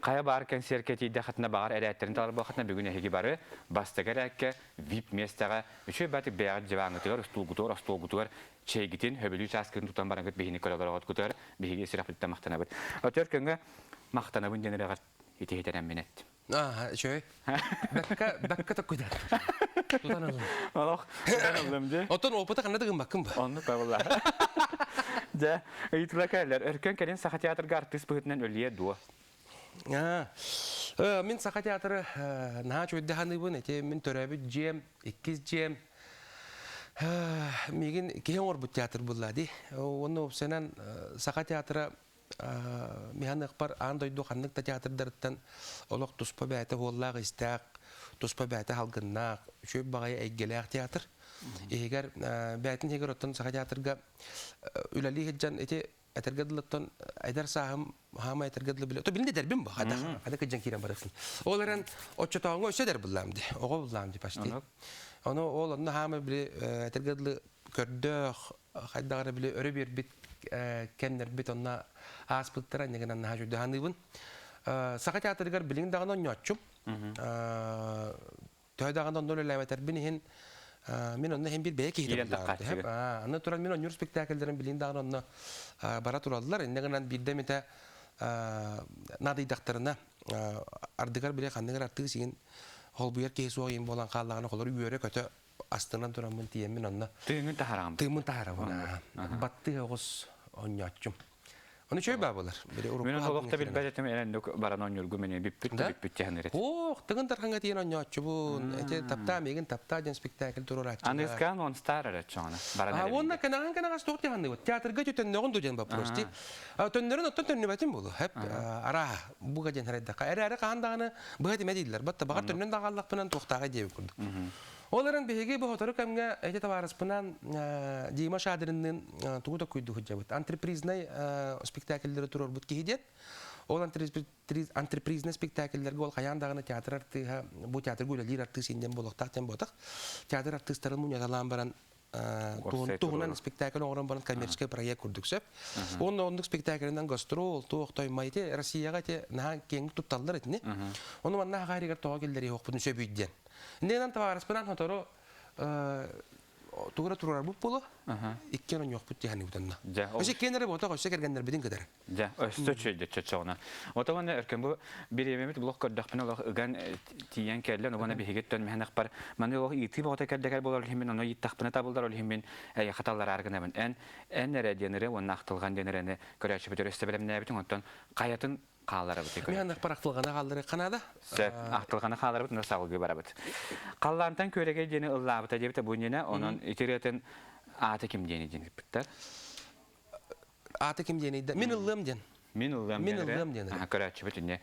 A: хайа баар кэнсиэркэ тиийдэ хатына баҕар эрээттэрин талар буолхатына бүгүн эһиги бары бастакы эрээккэ VIP миэстэҕэ үчүгэй баатык бэйэҕит дьыбааҥҥытыгар, устуулгутугар, остуолгутугар чэйгитин, хөбүлүү чааскытын тутан бараҥҥыт биһини көрө олороҕуткутугар биһиги сүрэхпититтэн махтанабыт. Өтөр көҥө махтанабын диэн ырыаҕар итиһитэрэммин эттим.
B: Аа, үчүгэй. Бэккэ, бэккэ токкуйдар. Тутан ыллым.
A: Олох, тутан ыллым дии.
B: Оттон опыта ханна да гыммаккын ба?
A: Оннук табылла. Дьэ, ыйытыла кэллэр. Өркөн кэлин Саха театрга артыыс быһыытынан өлүйэ дуо?
B: Аа, мин Саха театры наһаа үчүгэйдик саныыбын. Ити мин төрөөбүт дьиэм, иккис дьиэм. Миигин киһи оҥорбут театр булла дии. Уонна уопсайынан Саха театра. Миһаныахпар аан дойду ханнык да театрдарыттан олох туспа бэйэтэ уоллаах истээх, туспа бэйэтэ салгыннаах, үчүгэй баҕайы эйгэлээх театр. Иһигэр бэйэтин иһигэр оттон Саха театрга үлэлии сылдьан ити этэргэ дылыттан эдэр сааһым хаама этэргэ дылы билэ. То билин эдэрбин бу хата хата кыдьан киирэн барысын. Ол эрэн оччотооҥҥо өссө эдэр буллаам ди. Оҕо буллаам ди почти. Ону ол онно хаама били этэргэ дылы көрдөөх хайдах эрэ били өрө биэрбит кэмнэрбит онно ааспыттара иннигинэн наһаа үчүгэй саныыбын. Саха театрыгар билигин даҕаны онньооччум. Төһө даҕаны онно үлэлээбэтэрбин иһин мин онно иһин биир бэйэ киһитэ буоллаҕым. Аны туран мин онньуур спектакльдэрин билигин даҕаны онно бара тураллар. Иннэ гынан биирдэ эмитэ наадыйдахтарына ардыгар били ханнык эрэ артыыс иһин холбуйар киһи суох иһин буолан хааллаҕына холор үөрэ-көтө астынан тураммын тиийэммин онно
A: тыыҥын таһараҕын
B: тыыммын таһарабын баттыы оҕус онньооччум Ону чөй баа болар.
A: Мин олох да билбэт этим эрэннүк баран онньургу мени бүппүт да бүппүт дьаһан эрет.
B: Ох, тыгын тарханга тиен онньооччубун. Эти таптаа миигин таптаа диэн спектакль туруорааччы.
A: Аныскаан он стар эрэ чоҥона. Баран
B: А уонна кэнэҕэн кэнэҕэс туох диэханныыбыт. Театрга төннөҕүн ду диэн вопрос ти. Төннөрүн оттон төннүбэтим болу. Хеп араа буга диэн харайдакка. Эрэ эрэ хаан даҕаны быһа тимэ дииллэр. Батта баҕар төннөн даҕаллахпынан туохтааҕа диэбит курдук. Ол эрэн биһиги бу сотору кэмҥэ эти табаарыспынан Дима Шадринныын тугу да куйду сылдьабыт. Антрепризнай спектакльлэри туруорбут киһи диэн. Ол антрепризнай спектакльлэргэ ол хайаан даҕаны театр артыыһа, бу театрга үлэлиир артыыс индиэн буолуохтаах диэн буотах. Театр артыыстарын мунньаталаан баран туһунан спектакль оҥорон баран коммерческий проект курдук сөп. Уонна оннук спектакльынан гастрол, туох тоймай ити Россияҕа ити наһаа киэҥник тутталлар итини. Ону манна хаһаарыгар тоҕо киллэриэхпутун сөбүй диэн. Иннинэн табаарыспынан сотору тугура турарбыт буолуо. Иккиэн онньуохпут диэханыбыт онно. Өссө иккиэн эрэ буотах, өссө кэргэннэрбитин кытары.
A: Дьэ, өссө үчүгэй чочоҕуна. Отон өркөн бу бириэмэбит блок көрдөхпүнэ олох ыган тиийэн кэллэ, ону биһигиттэн мэһэнэхпар маны олох иитии боҕото кэрдэкэр буолар иһин мин ону ииттахпына табыллар ол иһин мин эйиэхэ таллараар гынабын. Эн эн эрэ диэн ырыа уонна ахтылҕан диэн ырыаны көрөөччүбүт өссө бэлэмнээбитиҥ онтон хайатын хааларабыт.
B: Мин аннахпар ахтылҕана хааллары Канада.
A: Сөп, ахтылҕана хааларабыт, но салгыы барабыт. Халлаантан күөрэгэй диэни ыллаабыта диэбитэ бу иннинэ, онон ити ырыатын аата ким диэни диэн ыппыттар.
B: Аата ким диэни да? Мин ыллыам диэн.
A: Мин ыллыам
B: Мин ыллыам диэн.
A: Көрөөччүбүт инне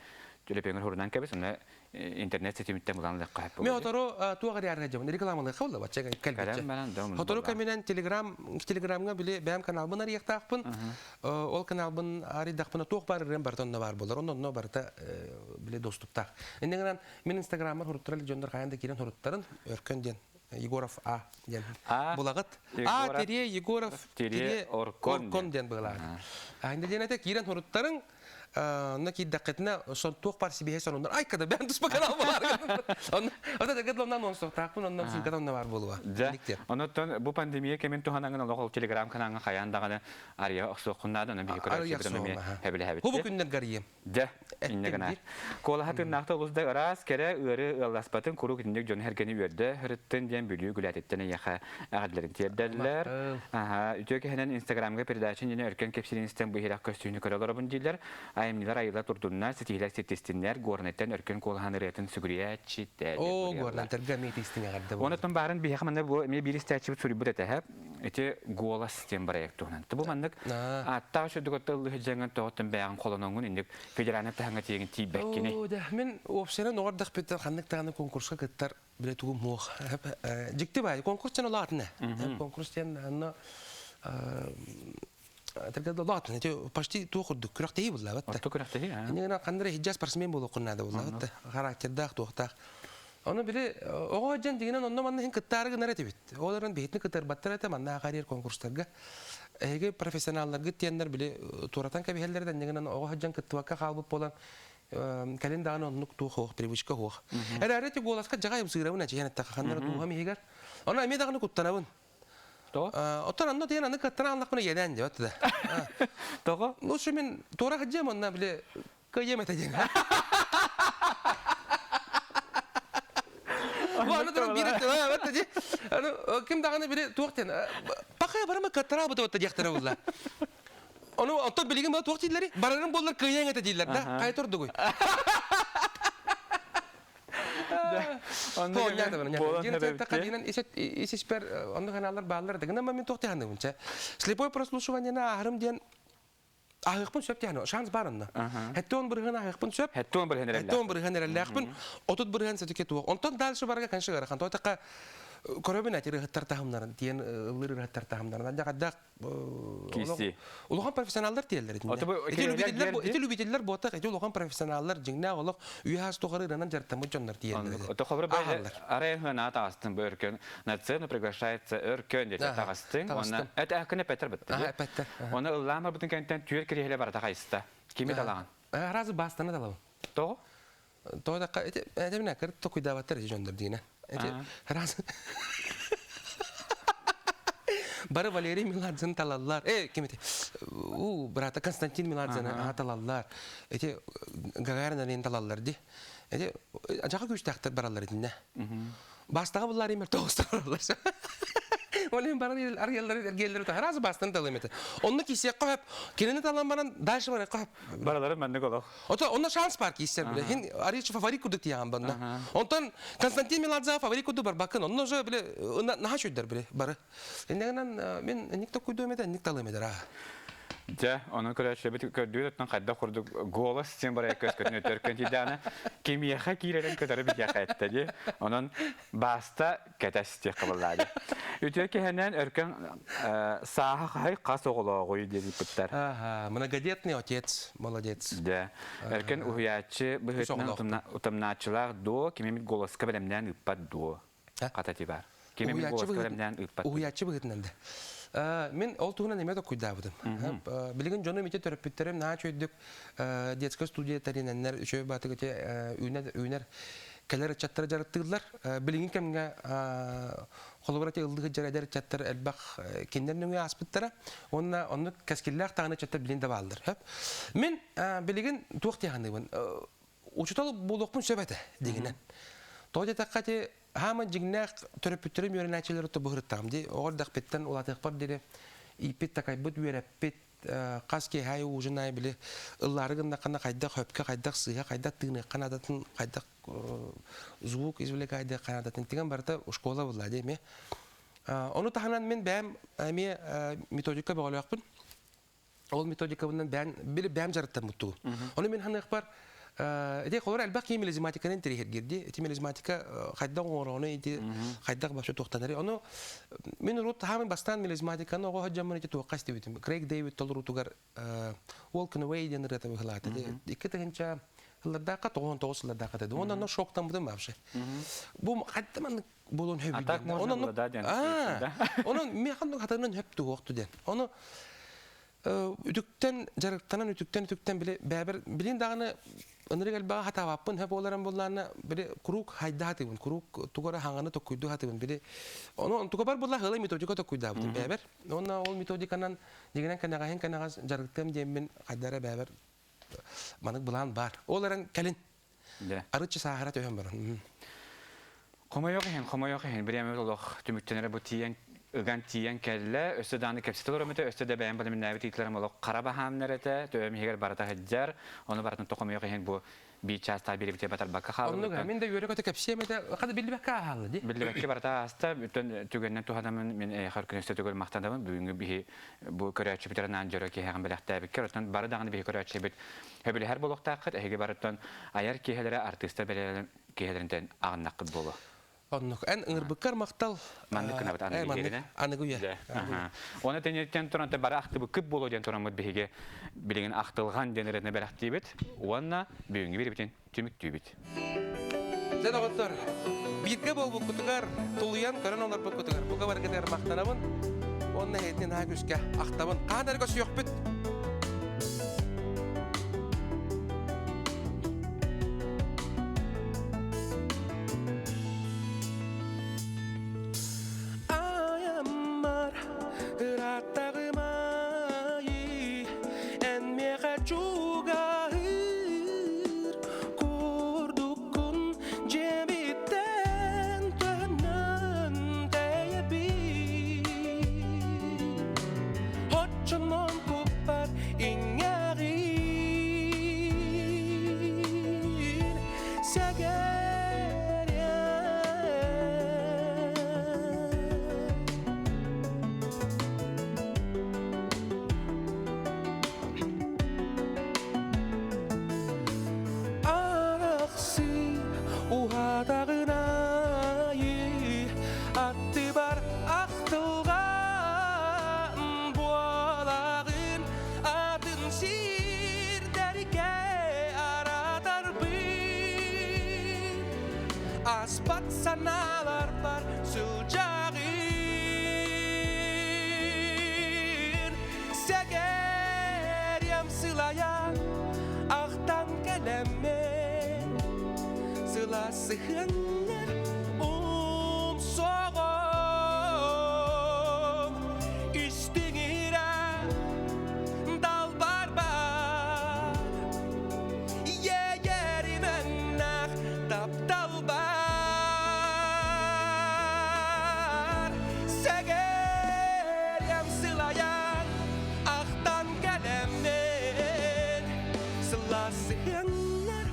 A: төлөпүөҥөр хурунан кэбис, онно интернет ситимиттэн булан ылыахха сөп
B: Мен хотору туох эрэ дьабын рекламалыахха буолла бачча кэлбиччэ. Хотору кэминэн телеграм телеграмҥа били бэйэм каналбын арыйыахтаахпын. Ол каналбын арыйдахпына туох баар ырыам барыта онно баар буолар. Онно онно барыта били доступтаах. Инньэ гынан мин инстаграммар хоруттара дьоннор хайаан да киирэн хоруттарын Өркөн диэн Егоров А диэн булагыт. А тире Егоров тире Оркон диэн быылаах. Инде диэн этэ киирэн хоруттарың Онно киирдэххитинэ сон туох бар сибиһэ сонуннар ай када бээн туспа канал болар. Онно ота дэгет ломнан онсохтаахпын оннон ссылката онно бар буолуа.
A: Дьэ, онуттан бу пандемия кэмин туһанаҥын олох ол телеграм каналга хайаан даҕаны арыйа охсуоххун наада, онон биһи көрөөччүбүт ону эмиэ хэбилэһэбит.
B: Бу күннэр гарыйым.
A: Дьэ, инньэ гына. Куолаһа тыыннаахта олус да ыраас, кэрэ, ыары ыалласпатын куруук итинник дьону сэргэни үөрдэ сырыттын диэн Бүлүү Гүлээтиттэн эйиэхэ эҕэрдэлэрин тиэрдэллэр. Аха, үтүө киһинэн Инстаграмга передача иннинэ өркөн кэпсиирин истэн бу иһирэх көстүүнү көрө олоробун дииллэр. Айымньылар айыла турдуннар, ситиһиилэр ситтистиннэр, Горнайтан өркөн куолаһан ырыатын сүгүрүйээччи
B: Оо, Горнайтарга эмиэ истиҥ эҕэрдэ
A: буолла. Онон баарын биһиэхэ манна бу эмиэ биир истээччибит суруйбут этэ, Ити голос диэн проект туһунан. Бу маннык ааттаах үчүгдүк ыллыһы дьаҥын тоҕоттон бэйэҕин холоноҥҥун инник федеральнай таһымҥа тиийэн тиийбэккини.
B: Оо, да, мин уопсайынан оҕордохпуттан ханнык даҕаны конкурска кыттар билэ тугум суох. Дьикти баай, конкурс диэн улаатына. Конкурс диэн анна Улаатына, ити почти туох курдук күрэхтэһии буллаабат.
A: Орто күрэхтэһии, аа.
B: Иннигинэн ханнык эрэ спортсмен буолуоххун наада буллаабат. Характердаах, туохтаах. Ону били оҕо дьон дьиҥинэн онно-манна иһин кыттаары гынар этибит. Ол эрэн биһитини кытарбаттар этэ манна аҕарыыр конкурстарга. Эһиги профессионалларгыт диэннэр били туоратан кэбиһэллэр да иннигинэн оҕо сылдьан кыттыбакка хаалбыт буолан кэлин даҕаны оннук туох суох, привычка суох. Эрээри ити голоска дьаҕай ымсыырабын эчийэн эттэххэ ханна эрэ дууһам иһигэр. Ону эмиэ даҕаны куттанабын.
A: Тоҕо?
B: Оттон анно диэн аны кыттан ааллахпына иэдээн диэбэт да.
A: Тоҕо?
B: Лучше мин туора сылдьыам онно били кыайыам этэ диэн. Аны туран биир өттө дии. Аны ким даҕаны били туох диэн пахай барыма кыаттараабыт отто диэхтэрэ булла. Ону оттон билигин баа туох дииллэри? Барарым буоллар кыайыаҥ этэ дииллэр да. Хайа турдугуй? Исиспер онно каналлар бааллар да гына мен туох тиһаныбын чэ. Слепой прослушивание ааһарым диэн. Аһыахпын сөп диэн шанс бар онно. Хэттон бырыһын аһыахпын сөп.
A: Хэттон бырыһын эрэллээхпин.
B: Хэттон бырыһын эрэллээхпин. 30% все-таки туох. Онтон дальше барга, конечно, ыарахан. Тойтака көрөбүн эти ырыһыттар таһымнарын, тиэн ыллыр ырыһыттар таһымнарын. Анда кадда
A: Киси.
B: Улахан профессионаллар тиэллэр итиннэ. Ити любителлэр буотах, ити улахан профессионаллар дьиҥнээх олох үйэ тухары ырыанан дьарыктаммыт дьоннор тиэллэр.
A: Ото хобура арай хына таҕыстын бу өркөн на сцену приглашается өркөн диэти таҕыстын. Онна это кыны петер бытты.
B: Петер.
A: Оны ыллаан барбытын кэнтэн түөр кириһеле барата хайыста. Кими талаҕын?
B: Разы бастаны талабын.
A: Тоҕо?
B: Тоҕо да эти эти кыр токуйдаабаттар эти дьоннор диинэ. Эти разы Бары Валерий Меладзен талаллар. Э, ким эти? У, брата Константин Меладзены талаллар. Эти Гагарин алин талаллар ди. Эти жака күчтәхтер баралар итинне. Бастаға буллар имер тоғыстар баралар. Олен барар аргеллер эргеллер разы бастан талым эти. Онны кисек коп, кинини талан баран дальше бар коп.
A: Баралары маннык олох.
B: Ото онно шанс бар кисер биле. Хин аричи фаворит кудук тиян банна. Онтон Константин Меладзе фаворит куду бар бакын. Онно же биле наха чүйдер биле бары. Эндегенен мен ник токуйду эмете ник талым эдер.
A: Дьэ, онон көрөөччүлэрбит көрдүүр оттон хайдах курдук голос диэн барайа көскөтүн өтөркөн тиийдэҕинэ, кимиэхэ киирэрин кытары биһиэхэ эттэ дии. Онон бааста кэтэс диэх кыбыллаа дии. Үтүө киһинэн өркөн сааһа хаһай хас оҕолооҕуй диэн ыйыппыттар.
B: Ага, многодетный отец, молодец.
A: Дьэ, өркөн уһуйааччы быһыытынан утамнааччылаах дуо, кими голоска бэлэмнээн ыыппат дуо? Хата ти бар. Кими голоска бэлэмнээн ыыппат.
B: Уһуйааччы быһыытынан да. Мен ол туһунан эмиэ токуйдаабытым. Билигин дьонум ити төрөппүттэрим наһаа үчүгэйдик детская студия тэринэннэр үчүгэй баатык ити үүнэр үүнэр кэлэр ыччаттары дьарыктыыллар. Билигин кэмҥэ холобура ити ыллык дьар эдэр ыччаттар элбэх кинилэр нөҥүө ааспыттара. Уонна оннук кэскиллээх даҕаны ыччаттар билигин да бааллар. Мин билигин туох дии саныыбын? Учутал буолуохпун сөп этэ дигинэн. Тоҕо диэтэххэ ити хаама дьиҥнээх төрөппүттэрим үөрэнээччилэри тобуһуруттаҕым дии. Оҕо эрдэхпиттэн улаатыахпар диэри ииппит, такайбыт, үөрэппит, хас киэһэ ужин аайы били ыллаары гыннаххына хайдах хөпкө, хайдах сыыһа, хайдах тыыныахха наадатын, хайдах звук извлекайдыахха наадатын тигэн барыта школа булла дии эмиэ. Ону таһынан мин бэйэм эмиэ методика бөҕөлөөхпүн. Ол методикабынан бэйэм били бэйэм дьарыктаммыттугум. Ону мин ханыахпар ити холор элбэх киһи мелизматиканы интэриэһиргиир Ити мелизматика хайдах оҥорону ити хайдах вообще туохтанары. Ону мин урут хаамын бастаан мелизматиканы оҕо сылдьаммын ити туохха истибитим. Крейг Дэвид толоруутугар Walking Away диэн ырыата быһылаата. 2 тыһыынча сыллардаахха 99 сыллардаахха этэ. Онон шоктаммытым вообще. Бу хайда маннык буолуон
A: А так можно было, да, диэн.
B: Онон миэхэ хатанын хөп туһуохту диэн. Ону үтүктэн дьарыктанан үтүктэн үтүктэн били бэбер билин даҕаны ынырык элбэҕи хатаабаппын хөп буоларым буоллаана били куруук хайда хатыбын куруук тугара хаҥаны токкуйду хатыбын били ону онтука бар буолла хылай методика токкуйдаабытым бэбер онно ол методиканан дигинен кэнэҕэһин кэнэҕэс дьарыктыам диэммин хайдара бэбер манык былаан бар ол эрэн кэлин арычы сааһыра төһөн баран.
A: Хомойуох иһин, хомойуох иһин, бириэмэбит олох түмүктэнэрэ бу тиийэн ыган тиийэн кэллэ. Өссө даҕаны кэпсэтэ олором этэ, өссө да бэйэм бэлэмнээбит ыйытыыларым олох хара баһаамнар этэ, төбөм иһигэр барыта сылдьар. Ону барытын хомойуох иһин бу биир чаастаах биэрэбитигэр батарбакка
B: хаалбыт. Оннук, мин да үөрэ-көтө кэпсиэм этэ, хата биллибэккэ ааһалла дии.
A: Биллибэккэ барыта ааста. Бүтүн түгэннэн туһанамын мин эйиэхэ күн өссө төгүл махтанабын. Бүгүҥҥү биһи бу көрөөччүбүтэр анаан дьоро киһиэхин бэлэхтээбиккэр. Оттон бары даҕаны биһи көрөөччүбүт сөбүлэһэр буолуохтааххыт. Эһиги барыттан айар киһилэрэ, артыыстар киһилэринтэн аҕыннаххыт буолуо.
B: Оннук. Эн ыҥырбыккар махтал.
A: Маннык гынабыт аныгы үйэ.
B: Аныгы үйэ.
A: Оны тэнеттен туран бары ахтыбыккыт буолуо диэн тураммыт биһиги билигин ахтылҕан диэн ырыаны бэлэхтиибит уонна бүгүҥҥү биэрбитин түмүктүүбүт.
B: Дьэ доҕоттор, бииргэ буолбуккутугар, тулуйан көрөн олорбуккутугар бука барыгытыгар махтанабын. Уонна эһэтин наһаа күүскэ ахтабын. Хаан эрэ көрсүөхпүт. Айаммар ырааттаҕымай, эн миэхэ чугаһыыр курдуккун дьиэбиттэн төннөн тэйэбин. Оччонон куппар иҥэҕин сэгэриэн. Аспат санааларбар сылдьаҕын Сэгэриэм сылайан ахтан кэлэммин Сылаас сыһыаннар умсоҕом Истиҥирэ далбар бар Иэйэримэннэх таптал бар Сэгэриэм сылайан ахтан кэлэммин Сылаас сыһыаннар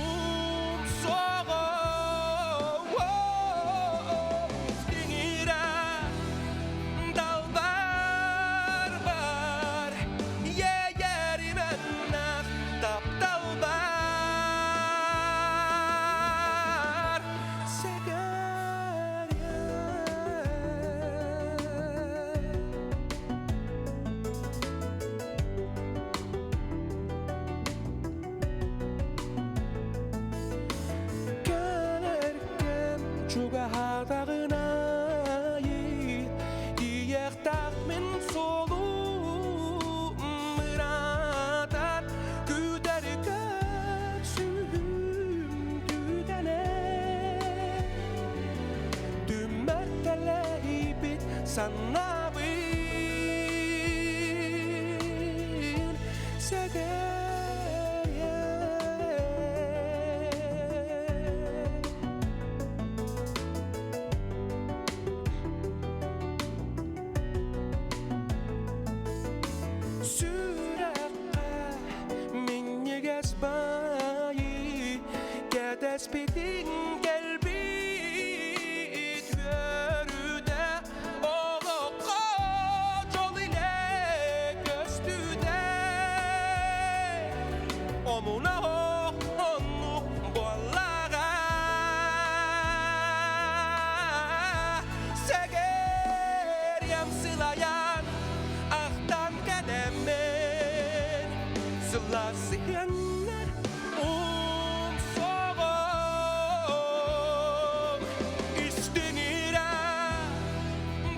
B: умсоҕо Истиҥирэ далбар бар Иэйэримэннэх таптал бар Сэгэриэм. Кэлэркэм чугаһаатаҕын аайы Тиийиэхтээх мин суолум ыраатар Күүтэр көрсүһүүм түгэнэ Түмэр тэлэйбит санаабын сэгэйэн. Сүрэххэ минньигэс баайы кэтэспитиҥ кэлбит үөрүүтэ олоххо дьол илэ көстүүтэ омуна оннук буоллаҕа Сэгэриэм сылайан ахтан кэлэммин сылаас сыһыаннар умсоҕом истиҥирэ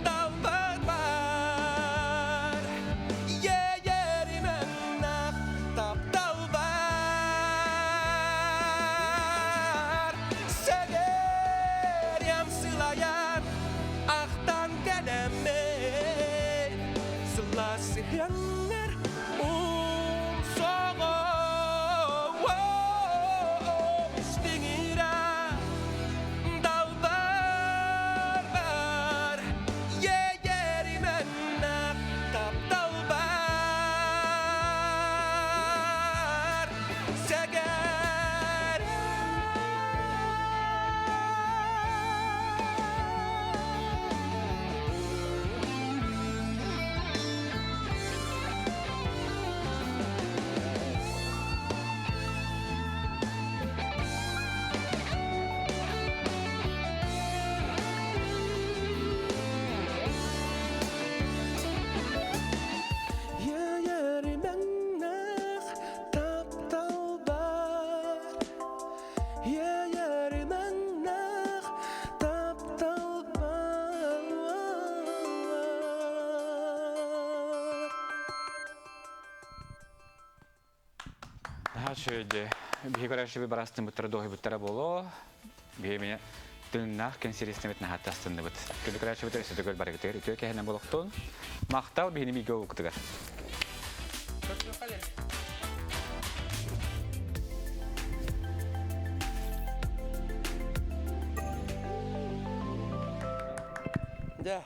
B: далбар бар иэйэримэннэх таптал бар Сэгэриэм сылайан ахтан кэлэммин сылаас сыһыаннар умсоҕо истиҥирэ далбар бар иэйэримэннэх таптал бар Сэгээр. Иэйэримэннэх таптал бар Иэйэримэннэх таптал бар
A: Наһаа үчүгэй. Биһиги көрөөччүбүт барастыммыттара дуоһуйбуттара буолуо. Биһиги эмиэ тыыннаах кэнсиэристэммит наһаа астынныбыт. Күндү көрөөччүбүт өссө төгүл барыгытыгар үтүө кэһэнэн буолуохтун. Махтал биһини бииргэ угуктугар.
B: Дьэ.